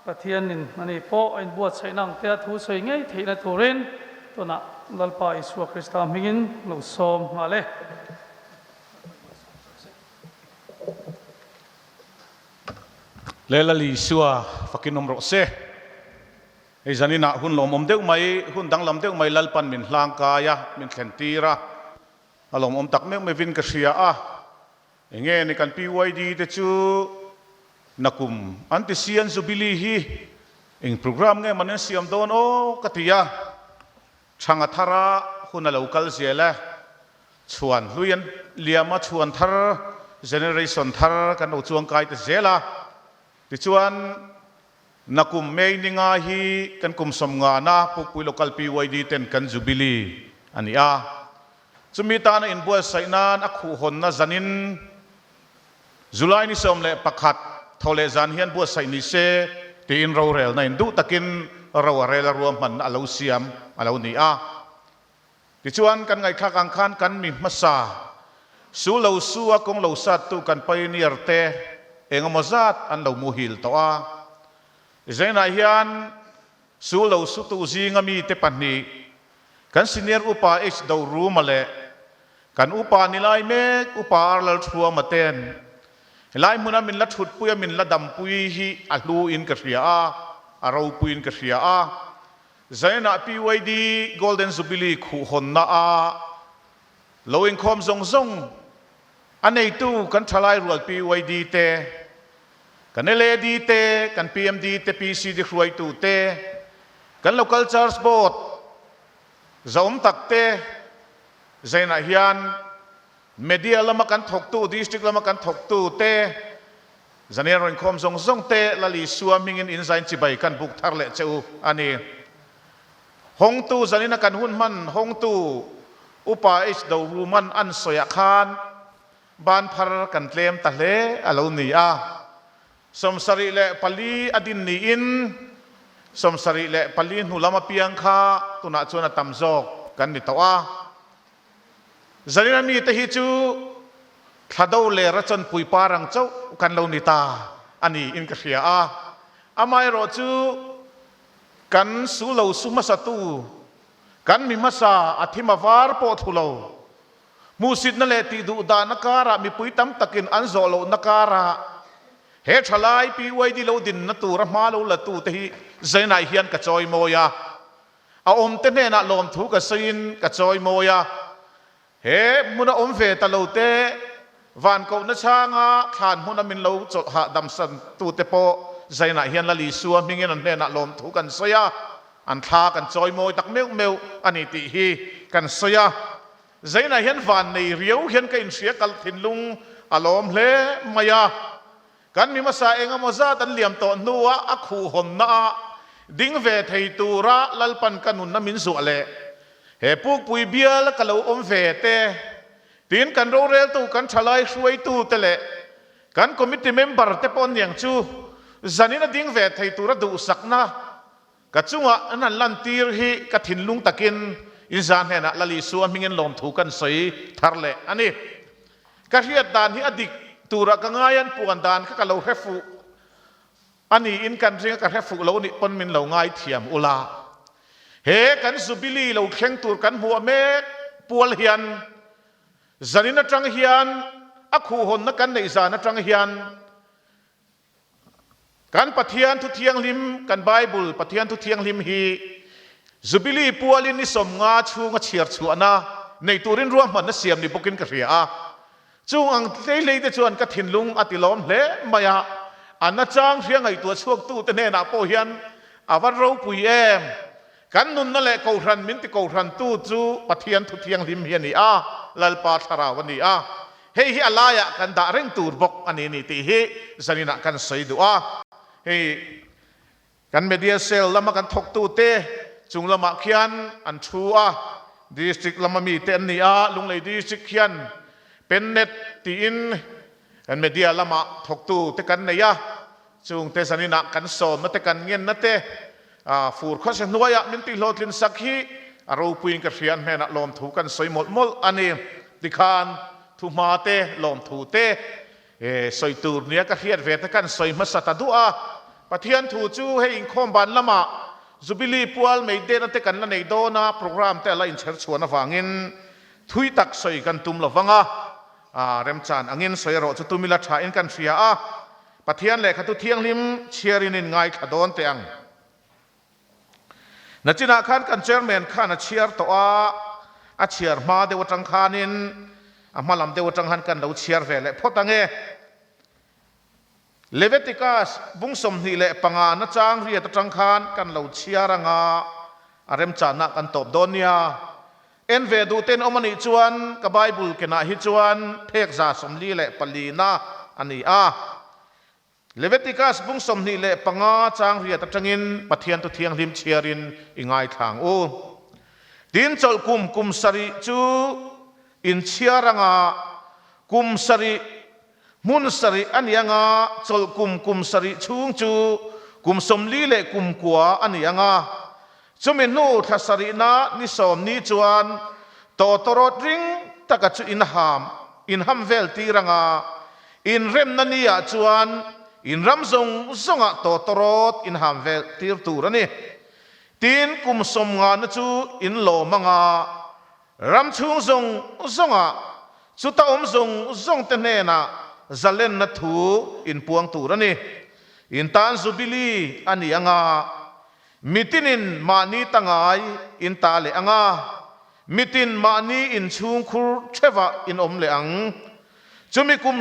A: Pathianin a ni pawh a inbuatsaihna ang te a thu sawi ngei theihna turin tunah Lalpa Isua Krista hmingin lo sawm nghal e.
F: Le Lal Isua fakin awm rawh se. Hei zaninah hun lawmawm deuh mai, hun danglam deuh mai Lalpan min hlangkai a, min thlen tir a, a lawmawm tak meuh meuhin ka hria a. Enge ni kan PYD te chu nakum an ti si an Jubilee hi eng program nge man an siam dawn aw ka ti a. Thanga thara hun a lo kal zel e. Chhuan hlui an liam a, chhuan thar, generation thar kan lo chuangkai ta zel a. Tichuan, nakum May ni nga hi kan kum sawmngana Pukpui Local PYD ten kan Jubilee a ni a. Chumi tana inbuatsaih nan a khuhhawnna zanin July ni 11 tho leh zan hian buatsaih ni se tiin rorelna in duh takin ro a rel a ruahmanna a lo siam a lo ni a. Tichuan kan ngaihthlak ang khan kan mi hmasa su lo su a kawng lo sattu kan pioneer te eng emaw zat an lo muhil tawh a. Zainah hian su lo sutu zinga mite pahnih kan senior upa H Doruma leh Kan upa ni lai mek, Upa Arlalthuama ten helai hmuna min la thutpui a, min la dampui hi a hlu in ka hria a, a ropui in ka hria a. Zainah PYD Golden Jubilee khuhhawnna a lo inkhawm zawng zawng a neitu kan thalai rual PYD te, kan LAD te, kan PMD te, PCD hruaitu te, kan Local Church Board zahawm tak te, Zainah hian media lama kan thawktu, district lama kan thawktu te, Zanian rawn inkhawm zawng zawng te Lal Isua hmingin in zain chibai kan buk thar leh che u a ni. Hawngtu zanina kan hun hman hawngtu Upa H Doruman an sawiah khan ban phar kan tlem ta hle a lo ni a. 74 a din niin 74 hnu lam apiang kha tunah chuan a tam zawk kan ni tawh a. Zarina mite hi chu thla do ler a chawnpui par ang chauh kan lo ni ta a niin ka hria a. Amaherawh chu kan su lo su hmasatu, kan mi hmasa a thim a var pawh thu lo. Hmuhsitna leh tihduh dahna karah mipui tam takin an zawh lohna karah he thalai PYD lo dinna tura hma lo la tute hi Zainah hian ka chawi mawi a, a awmte hnenah lawmthu ka sawiin ka chawi mawi a, he hmuna awm ve ta lote van kohna chhanga thlan hmuna min lo chawlh hahdamsan tute pawh Zainah hian Lal Isua hmingin an hnenah lawmthu kan sawi a, an thla kan chawi mawi tak meuh meuh a ni tih hi kan sawi a. Zainah hian van nei riau hian ka inhria kal thinlung a lawm hle mai a. Kan mi hmasa eng emaw zat an liam tawh hnuah a khuhhawnna ah ding ve thei tura Lalpan ka nunna min zuah leh he Pukpui bial a ka lo awm ve te, tin kan roreltu kan thalai hruaitu te leh kan committee member te pawh niang chu zanin a ding ve thei tura duhsakna ka chungah an han lantir hi ka thinlung takin inza hnenah Lal Isua hmingin lawmthu kan sawi thar leh a ni. Ka hriat dan hi a dik turah ka ngai an puan dan kha ka lo hre fuh a niin kan ring a, ka hre fuh lo nih pawn min lo ngaithiam ula. He kan Jubilee lo thleng tur kan hmuah mek pual hian zanin atang hian a khuhhawnna kan neih zan atang hian Kan Pathian Thu Thianghlim, kan Bible Pathian Thu Thianghlim hi Jubilee pualin ni 50 chhunga chhiar chhuahna nei turin ruahmanna siam ni bawkin ka hria a. Chung ang hlei hlei te chuan ka thinlung a ti lawm hle mai a, a nachang hria ngaihtuah chhuaktute hnenah pawh hian a va ropui em! Kan nunna leh Kohhran min ti Kohhrantu chu Pathian Thu Thianghlim hi a ni a, Lalpa Thlarau a ni a. Hei hi a laiah kan dah reng tur bawk a ni ni tih hi zaninah kan sawi duh a. Hei kan media cell lama kan thawktute chung lamah khian an thu a, district lama mite an ni a, Lunglei district khian Pennet tiin kan media lama thawktute kan nei a, chungte zaninah kan sawmna te kan ngenna te fur khawsa hnuaiah min tihhlawhtlin sak hi a ropuiin ka hria an hnenah lawmthu kan sawi mawlh mawlh a ni. Tikhan thuhma te, lawmthu te sawi tur nia ka hriat ve te kan sawi hmasa ta duah a. Pathian thu chu hei inkhawm ban lamah Jubilee pual mei dena te kan la nei dawn a, programme te a la inchher chhuan avangin thui tak sawi kan tum lo vang a, remchan angin sawi erawh chu tum ila thain kan hria a. Pathian lehkha thu thianghlim chhiarin in ngaithla dawn teh ang. Nachinah khan kan chairman khan a chhiar tawh a, a chhiar hma deuh atang khanin a hma lam deuh atang khan kan lo chhiar ve leh phawt ang e. Leviticus bung 25 na chang riat atang khan kan lo chhiar ang a, a remchanna kan tawp dawn nia. En ve duh ten awm a nih chuan ka Bible kenah hi chuan phek 44 na a ni a. Leviticus bung 25 chang riat atangin Pathian thu thianghlim chhiarin i ngaithla ang u. Tin chawlh kum kum sarih chu in chhiar anga kum sarih hmun sarih a ni anga chawlh kum kum sarih chhung chu kum 40 leh kum kua a ni anga chumi hnu thla sarihna ni 10 ni chuan tawtawrawt ring taka chu in ham in ham vel tir anga in remna ni ah chuan in ram zawng zawngah tawtawrawt in ham vel tir tur a ni. Tin kum 50 na chu in lawm anga ram chhung zawng zawngah chuta awm zawng zawng te hnenah zalenna thu in puang tur a ni. In tan Jubilee a ni anga mitinin mahni tangai in ta leh anga mitin mahni in chhung khur theuhah in awm leh ang. Chumi kum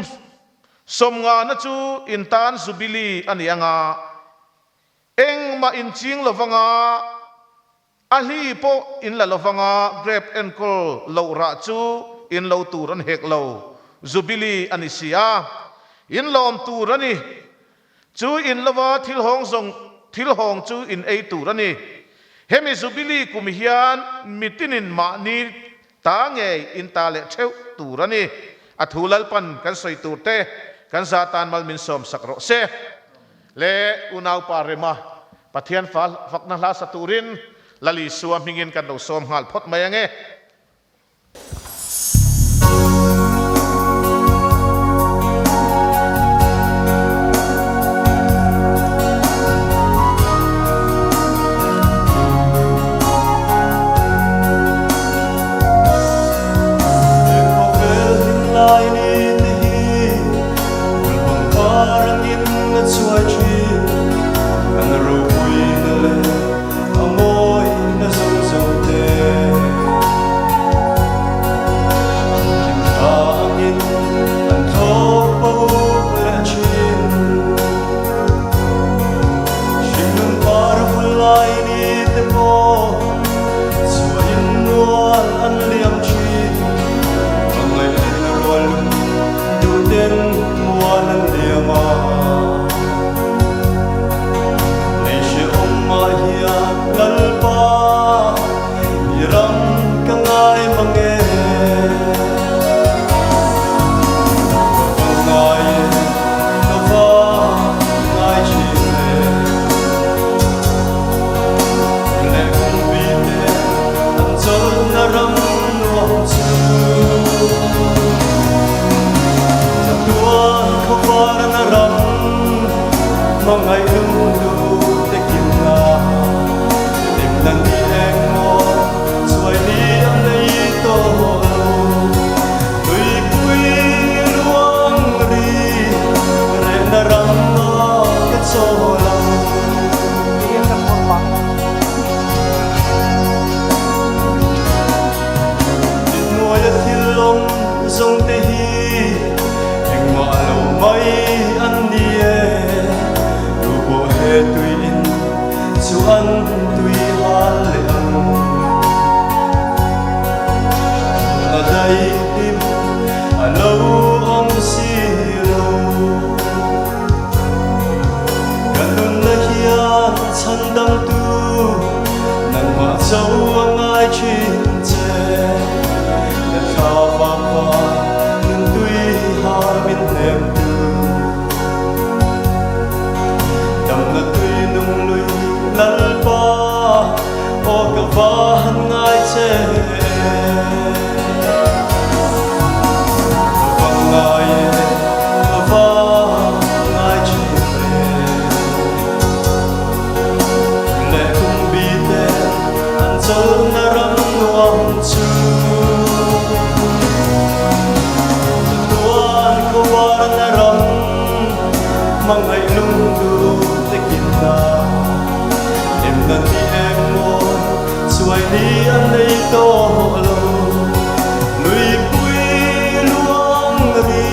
F: 50 na chu in tan Jubilee a ni anga engmah in ching lovanga a hli pawh in la lovanga grape enkawl loh rah chu in lo tur an hek lo. Jubilee a ni si a, in lawm tur a ni. Chu in lova thil hawng zawng thil hawng chu in ei tur a ni. Hemi Jubilee kum hian mitinin mahni ta ngei in ta leh theuh tur a ni. A thu Lalpan kan sawi tur te kan za tan mal min sawm sak rawh se. Le unaupa Rema, Pathian fa fakna hla sa turin Lal Isua hmingin kan lo sawm nghal phawt mai ange.
G: Khawvel hlim lai ni te hi hmun pangpar angin a chhuai thin. An ropui na leh a mawi na zawng zawng te. lungduh te kimna Hlimna ni eng maw chuai ni an nei tawh lo Tuipui luang ri rehna ram ah ka chawl ang. Hnuaia thil awm zawng te hi engmah lo mai an ni e, tu pawh he tui in chu an tui hal leh ang. Tuna daihlim a lo awm si lo. Ka nunna hian chhan dangtu nangmah cho a ngai thin che. Na thla vang vang nun tui hal min hnem tu. Damna tui nung lui Lalpa aw ka va han ngai che. Ka va ngai e, ka va ngai thin e. Leh kum bi te an chawlhna ram nuam chu. Chatuan khawvarna ram hmangaih lungdu te kinna. Hlimna ni em mawi chuai ni an nei tawh lo. Luipui luang ri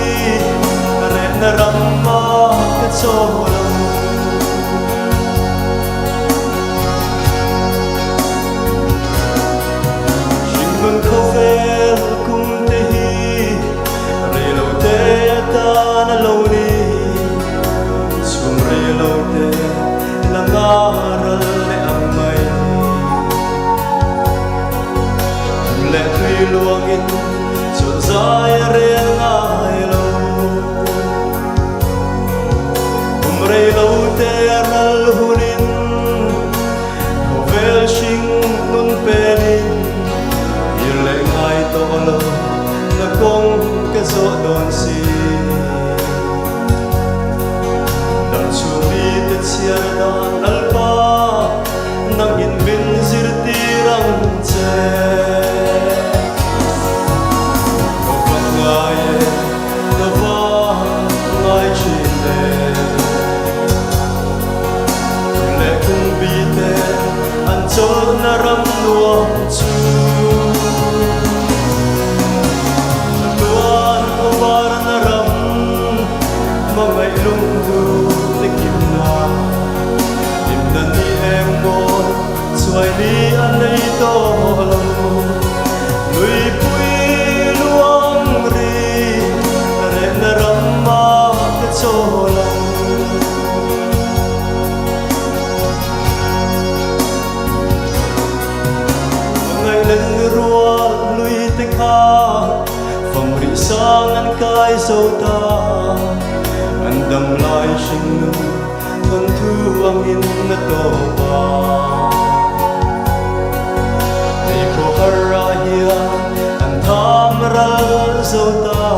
G: rehna ram ah ka chaw lo. Hringnun khawvel kum te hi reilo te atan a lo ni. Chhum reilo te la nga ral leh ang mai. Kum leh tui luangin chawlh zai a rel ngai lo. Kum reilo te ral hunin khawvel hring nun pelin ir leh ngai tawh lo na kawng ka zawh dawn si. Dam chhung mite chhiar dan Lalpa nangin min zirtir ang che. Ka va ngai e, ka va ngai thin e. Leh kum bite an chawlhna ram nuam chu. Chatuan khawvarna ram hmangaih lungdu te kimna hlimna ni eng mawi chuai ni a nei tawh lo. Luipui luang ri rehna ram ah ka chawl ang. Hmangaih len rual lui te kha fam rih sang an kai zo ta. An dam lai hringnun thawnthu angin a tawp a. Lei khawhar ah hian an tham ral zo ta.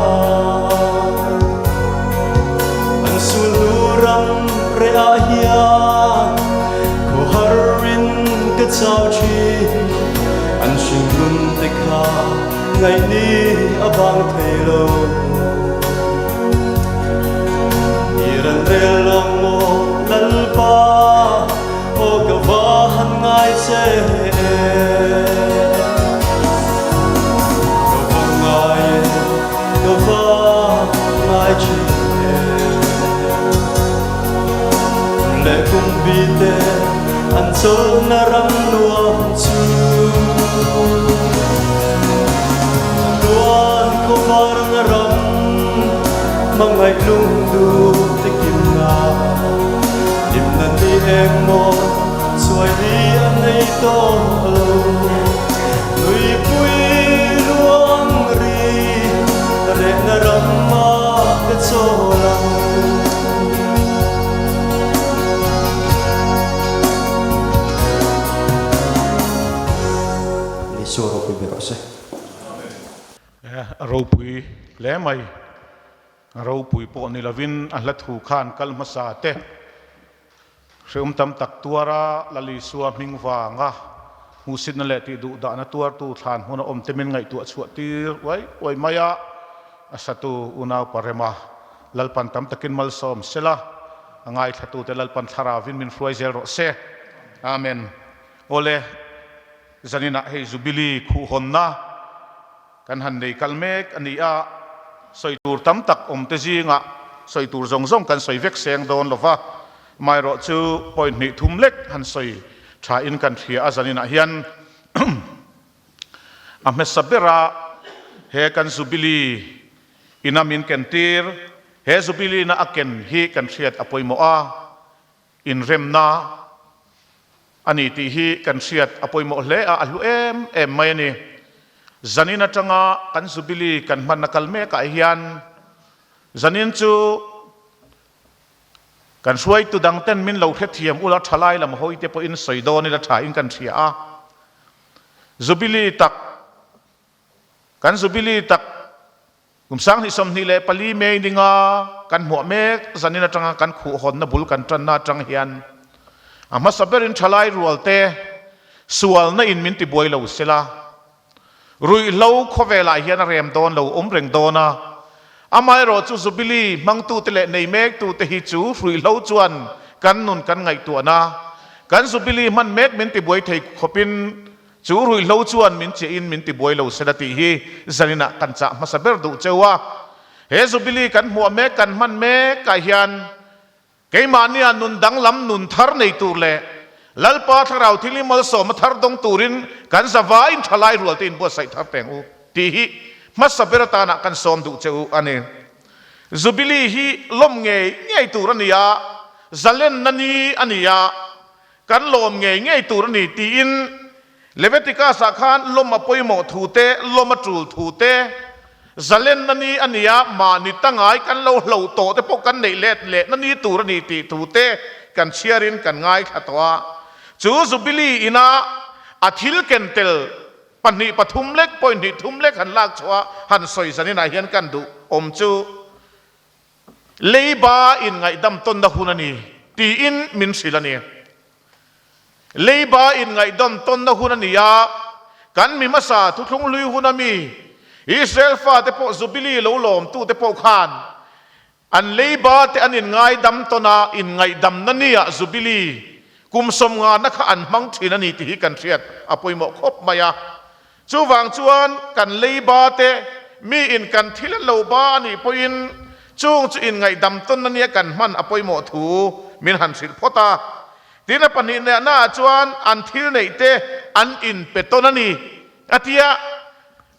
G: An sulhnu ram reh ah hian khawhar in ka chau thin. An hringnun te kha ngaihni a vang thei lo. I ran rel lawng maw Lalpa aw ka va han ngai che e. Ka va ngai e, ka va ngai thin e. Leh kum bi te an chawlhna ram nuam chu. Chatuan khawvarna ram hmangaih lungdu te kimna hlimna ni eng maw chuai ni a nei tawh lo. Nuipui luang ri rehna ram ah ka chawl ang.
H: Isua ropui ber rawh se.
F: A ropui hle mai. A ropui pawh ni lovin a hla thu khan kal hmasa te. Hreawm tam tak tuara Lal Isua hming vanga hmuhsitna leh tihduhdahna tuartu thlan hmuna awmte min ngaihtuah chhuah tir uai uai mai a, a satu unau Parema Lalpan tam takin malsawm sela, a ngaithlatute Lalpan thlaravin min hruai zel rawh se. Amen. Awle, zaninah hei Jubilee khuhhawnna kan han nei kal mek a ni a, sawi tur tam tak awmte zingah sawi tur zawng zawng kan sawi vek seng dawn lo va, amaherawh chu point hnih thum lek han sawi thain kan hria a zaninah hian a hmasa bera he kan Jubilee ina min kentir, he Jubilee na a ken hi kan hriat a pawimawh a, Inremna a ni tih hi kan hriat a pawimawh hle a, a hlu em em mai a ni. Zanin atanga kan Jubilee kan hmanna kal mekah hian zanin chu kan hruaitu dangten min lo hrethiam ula thalai lam hawite pawhin sawi dawn ila thain kan hria a. Jubilee tak kan Jubilee tak Kum 2024 May ninga kan hmuah mek zanin atanga kan khuhhawnna bul kan tanna atang hian a hmasa berin thalai rualte sualna in min tibuai lo sela, ruihhlo khawvelah hian a rem dawn lo awm reng dawn a, amaherawh chu Jubilee hmangtute leh nei mektute hi chu ruihhlo chuan kan nun kan ngaihtuahna kan Jubilee hman mek min tibuai thei khawpin Chu ruihhlo chuan min chiahin min tibuai lo sela tih hi zaninah kan chah hmasa ber duh cheu a. He Jubilee kan hmuah mek kan hman mekah hian keimahnia nun danglam nun thar nei tur leh Lalpa Thlarau thil malsawm a thar dawng turin kan zavaiin thalai rual te inbuatsaih thar teng u tih hi hmasa ber atanah kan sawm duh cheu a ni. Jubilee hi lawm ngei ngei tur a ni a, zalenna ni a ni a, Kan lawm ngei ngei tur a ni tiin Leviticus-ah khan lawm a pawimawh thu te, lawm a tul thu te, zalenna ni a nia, mahni tangai kan lo hloh tawh te pawh kan neih let lehna ni tur a ni tih thu te kan chhiarin kan ngaithla tawh a. Chu Jubilee ina a thil ken tel pahnih pathum lek, point hnih thum lek han lak chhuah a han sawi zaninah hian kan duh awm chu Leiba inngaihdam tawnna hun a ni, tiin min hrilh a ni. Leiba inngaihdam tawnna hun a ni a, kan mi hmasa thuthlung hlui huna mi Israel fate pawh Jubilee lo lawmtute pawh khan an leiba te an inngaidam tawn a, inngaihdamna nia Jubilee kum sawmngana kha an hmang thin a ni tih hi kan hriat a pawimawh khawp mai a. Chuvang chuan kan leiba te mi in kan thil an lo ba a nih pawhin chung chu inngaihdam tawn a nia kan hman a pawimawh thu min han hrilh phawt a. Tin a pahnih naah chuan an thil neih te an inpe tawn a ni a tia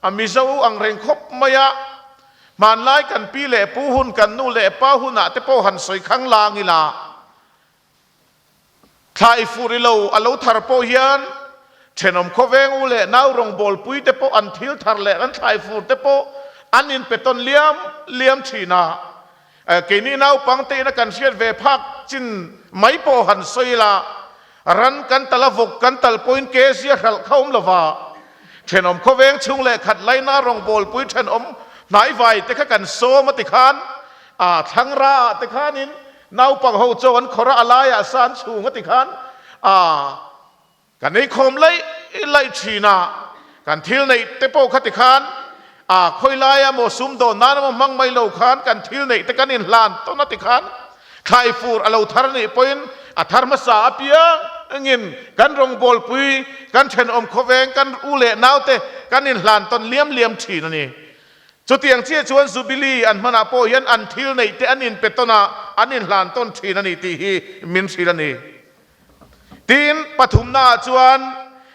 F: a Mizo ang reng khawp mai a. Hmanlai kan pi leh pu hun kan nu leh pa hunah te pawh han sawi khang lang ila. Thlai fur i lo a lo thar pawh hian thenawm khawveng u leh nau rawngbawlpui te pawh an thil thar leh an thlai fur te pawh an inpe tawn liam liam thin a. Keini naupang te ina kan hriat ve phak chin mai pawh han sawi la, ran kan tal a vawk kan tal pawhin ke zia hralh kha awm lova, thenawm khawveng chhung leh khat laina rawngbawlpui thenawm hnaivai te kha kan sawm a ti khan a thlangra ah te khanin Naupang ho chaw an khawrh a, a laiah sa an chhung a ti khan a kan ei khawm laih laih thin a, kan thil neih te pawh kha ti khan a khawi laia maw sumdawn nan emaw hmang mai lo khan kan thil neih te kan inhlan tawn a ti khan thlai fur a lo thar anih pawhin a thar hmasa apiangin kan rawngbawlpui kan thenawm khawveng kan u leh naute kan inhlan tawn liam liam thin a ni. Chutiang chiah chuan Jubilee an hmanah pawh hian an thil neih te an inpe tawn a, an inhlan tawn thin a ni tih hi min hrilh a ni. Tin, pathumnaah chuan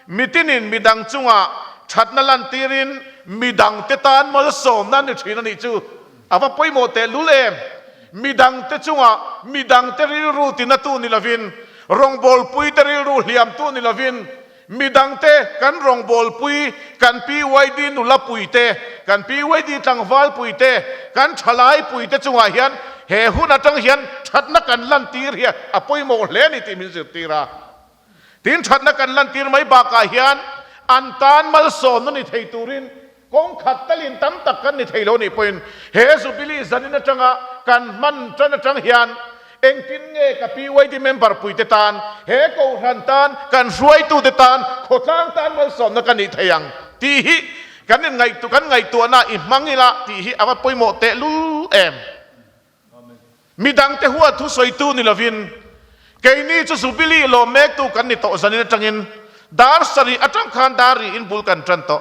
F: mitinin midang chungah thatna lantirin midangte tan malsawmna an ni thin a nih chu a va pawimawh tehlul em! Midangte chungah midangte rilru tinatu ni lovin, rawngbawlpuite rilru hliamtu ni lovin, Midangte kan rawngbawlpui, kan PYD nulapuite, kan PYD tlangvalpuite, kan thalaipui te chungah hian he hun atang hian thatna kan lantir hi a pawimawh hle a ni tih min zirtir a. Tin, thatna kan lantir mai bakah hian an tan malsawmna ni thei turin kawng khat talin tam tak kan ni thei lo nih pawhin he Jubilee zanin atanga kan hman tan atang hian. Engtin nge ka PYD member puite tan, he Kohhran tan, kan hruaitute tan, khawtlang tan malsawmna ka nih thei ang tih hi kan in ngaihtuah kan ngaihtuahna i hmang ila tih hi a va pawimawh tehlul em. Midangte huat thusawitu ni lovin keini chu Jubilee lawm mektu kan ni tawh zanin atangin dar sarih atang khan dar rihin bul kan tan tawh.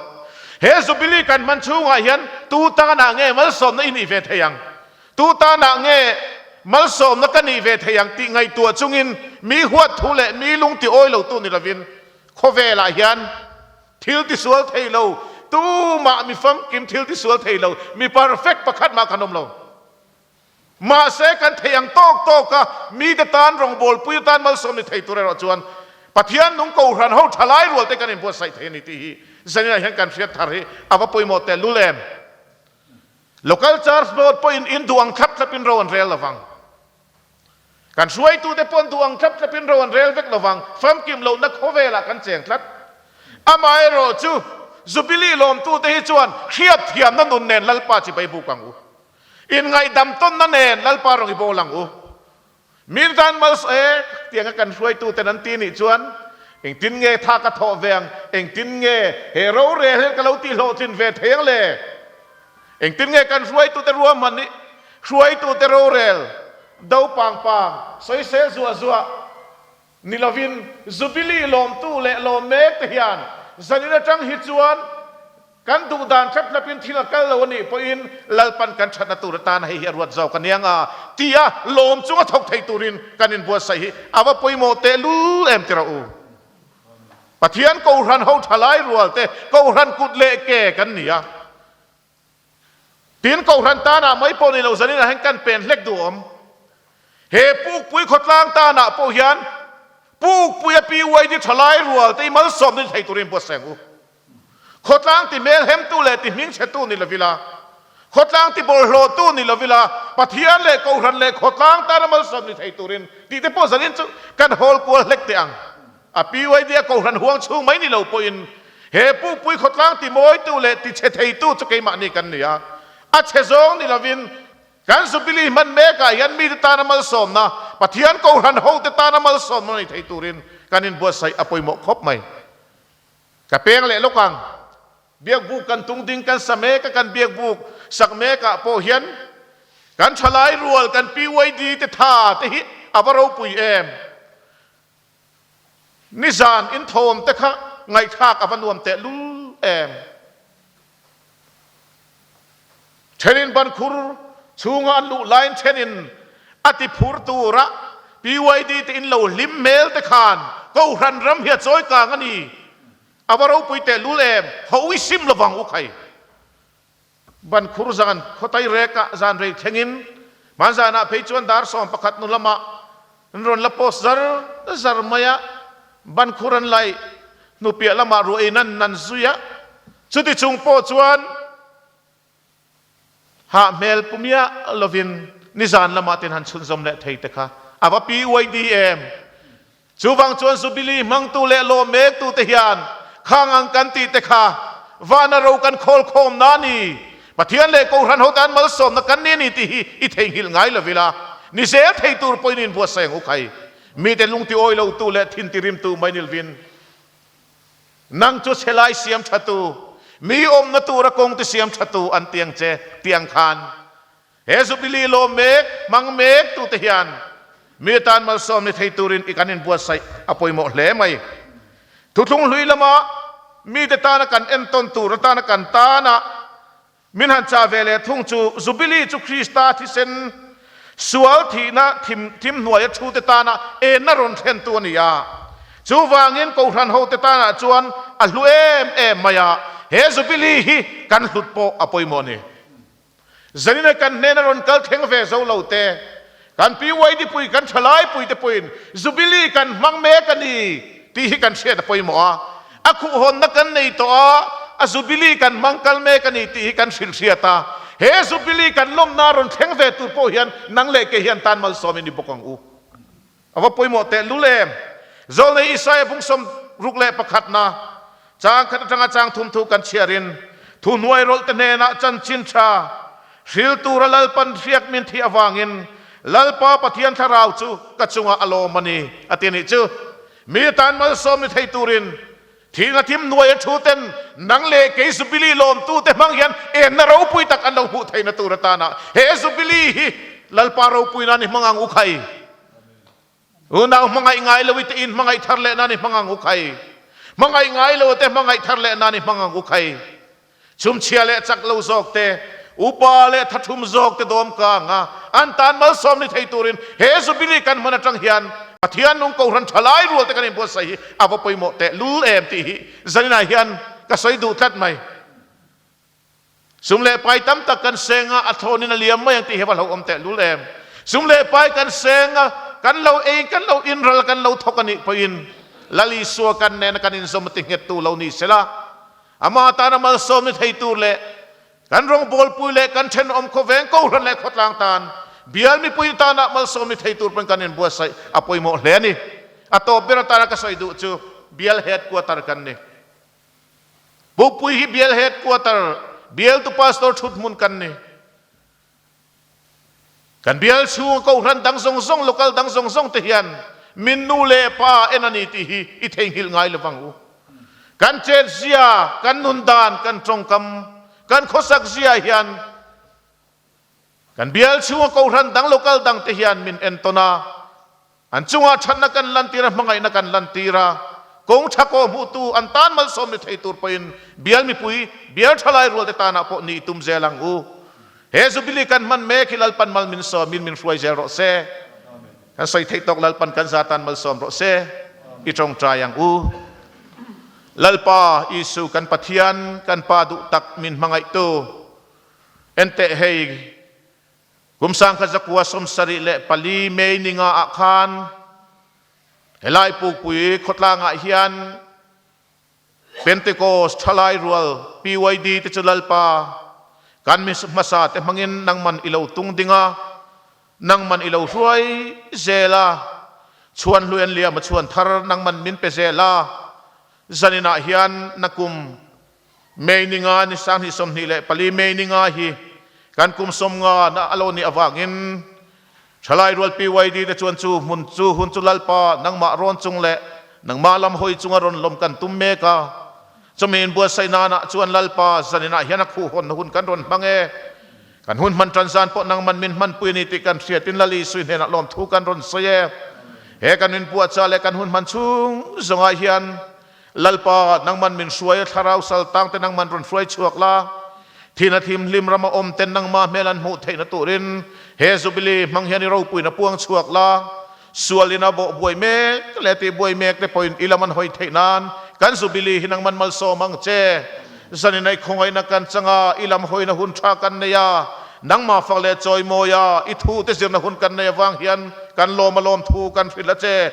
F: He Jubilee kan hman chhungah hian tu tanah nge malsawmna i nih ve thei ang? Tu tanah nge malsawmna ka nih ve thei ang tih ngaihtuah chungin mi huat thu leh mi lung ti awi lotu ni lovin khawvelah hian thil tisual thei lo, tumah mi famkim thil tisual thei lo, mi perfect pakhat mah kan awm lo. Mahse, kan thei ang tawk tawk a, mite tan rawngbawlpui atan malsawm ni thei tur erawh chuan Pathian nung kohhran ho tha lai rual te kan inbuatsaih thei a ni tih hi zaninah hian kan hriat thar hi a va pawimawh tehlul em? Local Church Board pawhin in duh ang thlap thlapin ro an rel lovang. Kan hruaitute pawh an duh ang thlap thlapin ro an rel vek lovang. Famkim lohna khawvelah kan cheng tlat. Amaherawhchu, Jubilee lawmtute hi chuan hriatthiamna nun nen Lalpa chi bai buk ang u. Inngaihdam tawnna nen Lalpa rawng i bawl ang u. Min tan mal saw e, tianga kan hruaituten an ti nih chuan engtin nge tha ka thawh ve ang, engtin nge he rorel hian ka lo tihhlawhtlin ve thei ang le? Engtin nge kan hruaitute ruahman hi hruaitute rorel do pang pang, sawisel zuah zuah ni lovin Jubilee lawmtu leh lawm mek te hian zanin atang hi chuan Kan duh dan thlap thlapin thil a kal lo a nih pawhin Lalpan kan thatna tur atan hei hi a ruat zawk a nia nga tia lawm chunga thawk thei turin kan inbuatsaih hi a va pawimawh tehlul em ti rawh u. Pathian Kohhran ho thalai rual te Kohhran kut leh ke kan ni a. Tin Kohhran tanah mai pawh ni lo zanin ah hian kan pen hlek duh awm. He Pukpui khawtlang tanah pawh hian Pukpuia PYD thalai rual te i malsawmna ni thei turin buatsaih ang u. Khawtlang ti hmelhemtu leh ti hmingchhetu ni lovila, khawtlang ti bawlhhlawhtu ni lovila, Pathian leh Kohhran leh khawtlang tana malsawm ni thei turin tih te pawh zanin chu kan hawl kual hlek teh ang. A PYD a Kohhran huang chhung mai ni lo pawhin he pukpui khawtlang ti mawitu leh ti chhe theitu chu keimahni kan ni a, a chhe zawng ni lovin kan Jubilee hman mekah hian mite tana malsawmna, Pathian Kohhran hote tana malsawmna nei thei turin kan inbuatsaih a pawimawh khawp mai. Ka peng leh lawk ang. Biakbuk kan tung ding kan sa mek a, kan biakbuk sak mek ah pawh hian kan thalai rual kan PYD te tha te hi a va ropui em. Nizan inthawm te kha ngaihthlak a va nuam teh lul em. Thenin bankhur chhunga an luh laiin thenin a ti phur tura PYD te in lo hlim hmel te khan Kohhran ram hi a chawi kang a ni. A va ropui teh lul em, ho i sim lovang u khai. Bankhur zan khawtai rek ah zan rei thlengin hmanzan ah phei chuan dar 11 hnu lamah an rawn la post zar zar mai a, bankhur an laih hnu piah lamah ruah in an nan zui a, chuti chung pawh chuan Hah hmel pu miah lovin nizan lamah ten han chhunzawm leh thei te kha a va PYD em? Chuvang chuan Jubilee hmangtu leh lawm mektu te hian khang ang kan tih te kha vana ro kan khawl khawm na ni, Pathian leh Kohhran ho tan malsawmna kan ni a ni tih hi i theihnghilh ngai lovila ni zel thei tur pawhin inbuatsaih ang u khai. Mite lungtiawi lotu leh thintirimtu mai nilvin Nang chu chhelai siam thatu, mi awmna tura kawngte siam thatu an ti ang che tih ang khan he Jubilee lawm mek, hmang mek tute hian mi atan malsawm ni thei turin i kan inbuatsaih a pawimawh hle mai. Thuthlung hlui lama mite tana kan entawn tur atana kan tana Min han chah ve leh thung chu Jubilee chu Krista thisen sual thihna thim thim hnuaia thute tana enna rawn thlentu a ni a. Chuvangin Kohhran hote tanah chuan a hlu em em mai a, he Jubilee hi kan hlut pawh a pawimawh a ni. Zanina kan hnena rawn kal thleng ve zo lo te, kan PYD pui, kan thalai pui te pawhin Jubilee kan hmang mek a ni tih hi kan hriat a pawimawh a. A khuhhawnna kan nei tawh a, a Jubilee kan hmang kal mek a ni tih hi kan hrilh hriat a. He Jubilee kan lawmna rawn thleng ve tur pawh hian nang leh kei hian tan malsawmin i bawk ang u. A va pawimawh teh lul em! Zawlnei Isaia bung 61na chang khat atanga chang thum thu kan chhiarin, Thuhnuai rawlhte hnenah chanchin tha hril tura Lalpan hriak min thih avangin. Lalpa Pathian thlarau chu ka chungah a lawm a ni, a ti a nih chu. Mi tan malsawm ni thei turin Thihna thim hnuai a thu ten nang leh kei Jubilee lawmtute hmang hian enna ropui tak an lo hmuh theihna tur atana he Jubilee hi Lalpa ropui nan i hmang ang u khai. Unau hmangaih ngai lo i te in hmangaih thar leh nan i hmang ang u khai. Hmangaih ngai lo te hmangaih thar leh nan i hmang ang u khai. Chhumchhia leh chak lo zawk te, upa leh thathum zawk te dawm ka ang a, an tan malsawm ni thei turin he Jubilee kan hman atang hian Pathian nung Kohhran thalai rual te kan inbuatsaih hi a va pawimawh teh lul em tih hi zaninah hian ka sawi duh tlat mai. Sum leh pai tam tak kan seng a, a thlawnin a liam mai ang tih hi a va hlauhawm teh lul em. Sum leh pai kan seng a, kan lo ei, kan lo inral, kan lo thawk a nih pawhin Lal Isua kan nena kan inzawm a ti nghettu lo ni sela, Amah tana malsawm ni thei tur leh kan rawngbawlpui leh kan thenawm khawveng Kohhran leh khawtlang tan bial mipui tana malsawm ni thei tur pawn kan inbuatsaih a pawimawh hle a ni. A tawp ber atana ka sawi duh chu bial headquarter kan ni. Pukpui hi bial headquarter, bialtu pastor thuthmun kan ni. Kan bial chhunga Kohhran dang zawng zawng, local dang zawng zawng te hian min nu leh pa en a ni tih hi i theihnghilh ngai lovang u. Kan chetzia, kan nun dan, kan tawngkam, kan khawsak zia hian kan bial chhunga Kohhran dang, local dang te hian min entawn a, An chungah thatna kan lantir a, hmangaihna kan lantir a, kawng tha kawh hmuhtu an tan malsawm ni thei tur pawhin bial mipui, bial thalai rualte tanah pawh ni i tum zel ang u. He Jubilee kan hman mek hi Lalpan mal min sawmin min hruai zel rawh se. Kan sawi theih tawk Lalpan kan za tan malsawm rawh se. I tawngtai ang u. Lalpa Isu kan Pathian, kan Pa duh tak min hmangaihtu, enteh hei, Kum 1974 May ni nga ah khan helai Pukpui khawtlangah hian Pentecost thalai rual PYD te chu Lalpa kan mi hmasa te hmangin nangman i lo tung ding a, nangman i lo hruai zel a, chhuan hlui an liam a chhuan thar nangman min pe zel a, zaninah hian nakum May ni nga ni 2024 May ni nga hi kan kum 50 na a lo nih avangin Thalai rual PYD te chuan chu hmun chu hun chu Lalpa nangmah rawn chung leh nangmah lam hawi chunga rawn lawm kan tum mek a. Chumi inbuatsaih nanah chuan Lalpa zaninah hian a khuhhawnna hun kan rawn hmang e. Kan hun hman tan zan pawh nangman min hmanpui a ni tih kan hriatin Lal Isui hnenah lawmthu kan rawn sawi e. He kan inbuatchah leh kan hun hman chhung zawngah hian Lalpa, nangman min hruai a, thlarau sal tang te nangman rawn hruai chhuak la. Thina thimhlim rama awm ten nangma hmel an hmuh theihna turin he Jubilee hmang hian i ropuina puang chhuak la. Sualin a bawh buai mek leh tih buai mek te pawhin i lam an hawi theih nan kan Jubilee hi nangman malsawm ang che. Zanin a i khawngaihna kan chang a, i lam hawina hun tha kan nei a, nangmah fak leh chawimawi a, i thu te zirna hun kan nei avang hian kan lawm a lawm thu kan hrilh a che.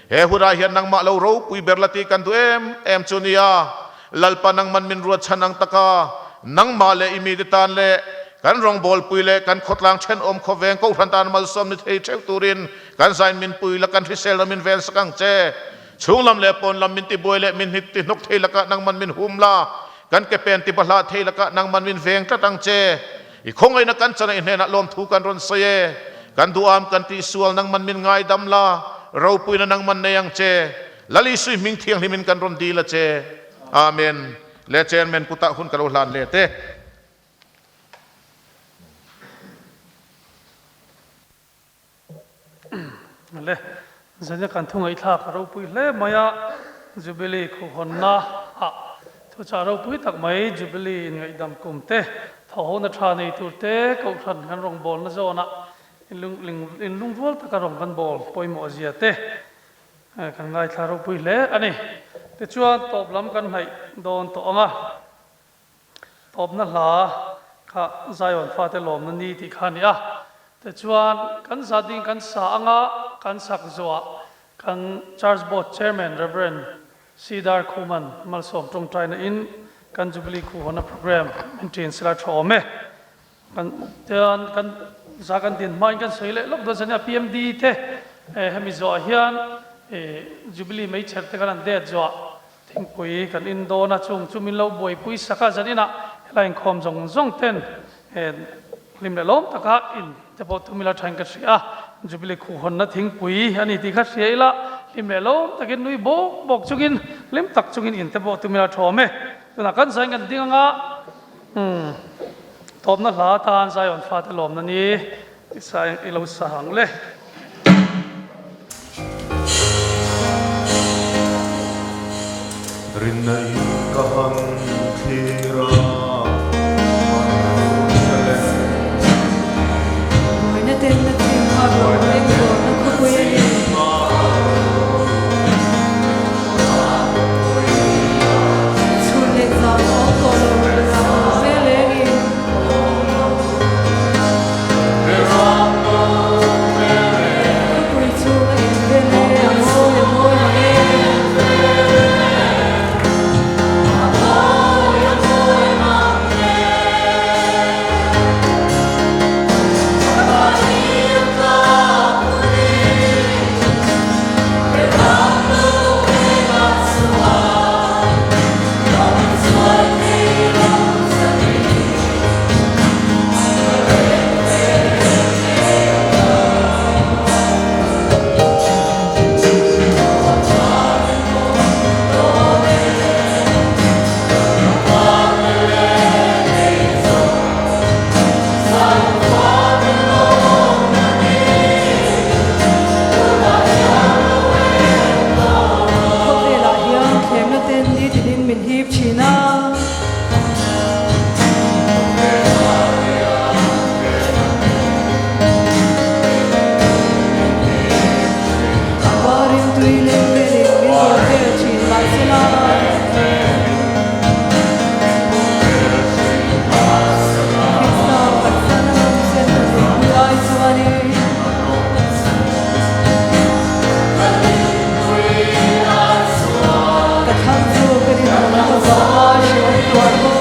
F: He hunah hian nangmah lo ropui ber la tih kan duh em em chu nia. Lalpa nangman min ruat chhan ang taka nangmah leh i mite tan leh kan rawngbawlpui leh kan khawtlang thenawm khawveng Kohhran tan malsawm ni thei theuh turin kan zain min pui la kan hriselna min ven sak ang che. Chhunglam leh pawnlam min tibuai leh min hit tihnawk thei lakah nangman min hum la, kan ke pen tibahlah thei lakah nangman min veng tlat ang che. I khawngaihna kan chana i hnenah lawmthu kan rawn sawi e. Kan duham kan tihsual nangman min ngaidam la, ropuina nangman nei ang che. Lal Isui hming thianghlimin kan rawn dil a che. Amen. Le Chairman kutah hun ka lo hlan let e.
A: Le, zania kan thu ngaihthlak a ropui hle mai a, Jubilee khuhhawnna ah thuchah ropui tak mai Jubilee in ngaihdam kum te, thawhhona tha nei tur te, Kohhran kan rawngbawlna zawnah inlungrual taka rawng kan bawl pawimawh zia te kan ngaithla ropui hle a ni. Tichuan tawp lam kan hnaih dawn tawh ang a. Tawpna hla kha Zion fate lawmna ni tih kha a ni a. Tichuan, kan za ding kan sa anga kan sak zuah kan Church Board Chairman Rev. C. Dar Khuman Malsawm tawngtaina in kan Jubilee khuhhawnna program min ṭin sila tha awm e. Kan tian kan za kan din hmain kan sawi leh lawk dawn chuan PMD te hemi zawhah hian Jubilee meichher te kan han det zawhah Thingpui kan in dawn a, chung chu min lo buaipui sak a, zaninah helai inkhawm zawng zawng ten. Hlim leh lawm taka in te pawh tum ila thain ka hria a, Jubilee khuhhawnna thingpui a ni tih kha hria ila, hlim leh lawm takin nui bawk bawk chungin hlim tak chungin in te pawh tum ila thawm e. Tunah kan zain kan ding anga umm tawpna hla atan Zion fate lawmna ni i lo sa ang le.
H: Rinna in ka han thlir a, Jerusalem.
E: Buaina ten na thim a rawn leng dawn a khawpui a ni. Chhun leh zan awm tawh lo rinna awm zel engin. Khawpui chhunga invel e, a mawi a mawi mang e. A mawi a mawi mang e. Mahni tlak hmunin ram lo engah chuan ram chuai thei lo zanin. Khawvelah hian thlemna ten nitinin min hip thin a. A varin tui leng velin min rawn vel thin mahsela. Krista Pathian a nawmchen ka nunpui ai chuanin. Ka thlang chu ka rinawm avanga hreawm tuar pawh.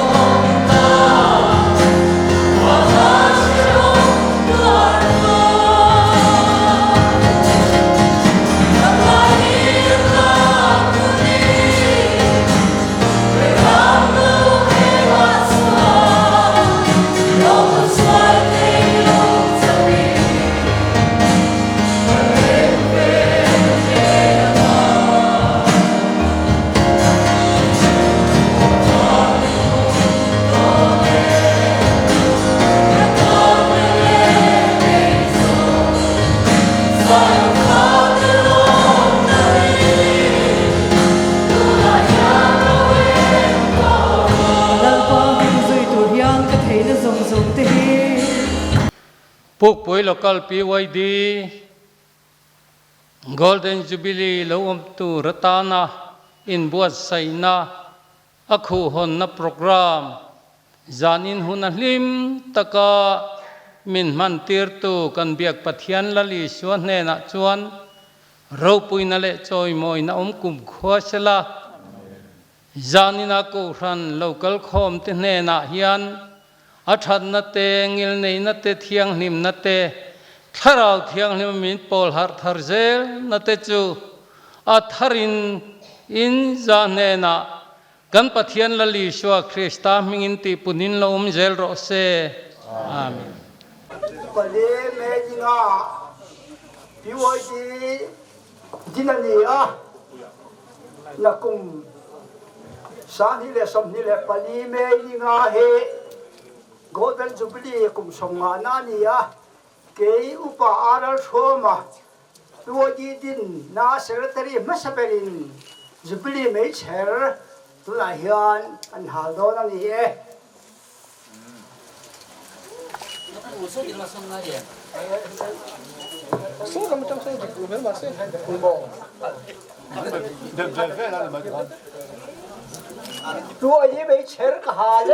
E: Lalpa hming zui tur hian ka theihna zawng zawng te hi.
I: Pukpui Local PYD Golden Jubilee lo awm tur atana inbuatsaihna a khuhhawnna programme zanin hun a hlim taka min hmantirtu kan biak Pathian Lal Isua hnenah chuan ropuina leh chawimawina awm kumkhua sela Zanina Kohhran lo kal khawmte hnenah hian a thatna te, ngilneihna te, thianghlimna te, Thlarau Thianghlima min pawl harh thar zelna te chu a tharin in za hnenah kan Pathian Lal Isua Krista hmingin tihpunin lo awm zel rawh se. Amen.
J: Pali Meeting-a PYD Din a ni a, nakum 2024 May ni nga hi Golden Jubilee kum 50 na a ni a, kei Upa R. Hroma Tuaidi din na Secretary hmasa berin Jubilee meichher tunah hian kan hal dawn a ni e. Tuaidi meichher ka hal e.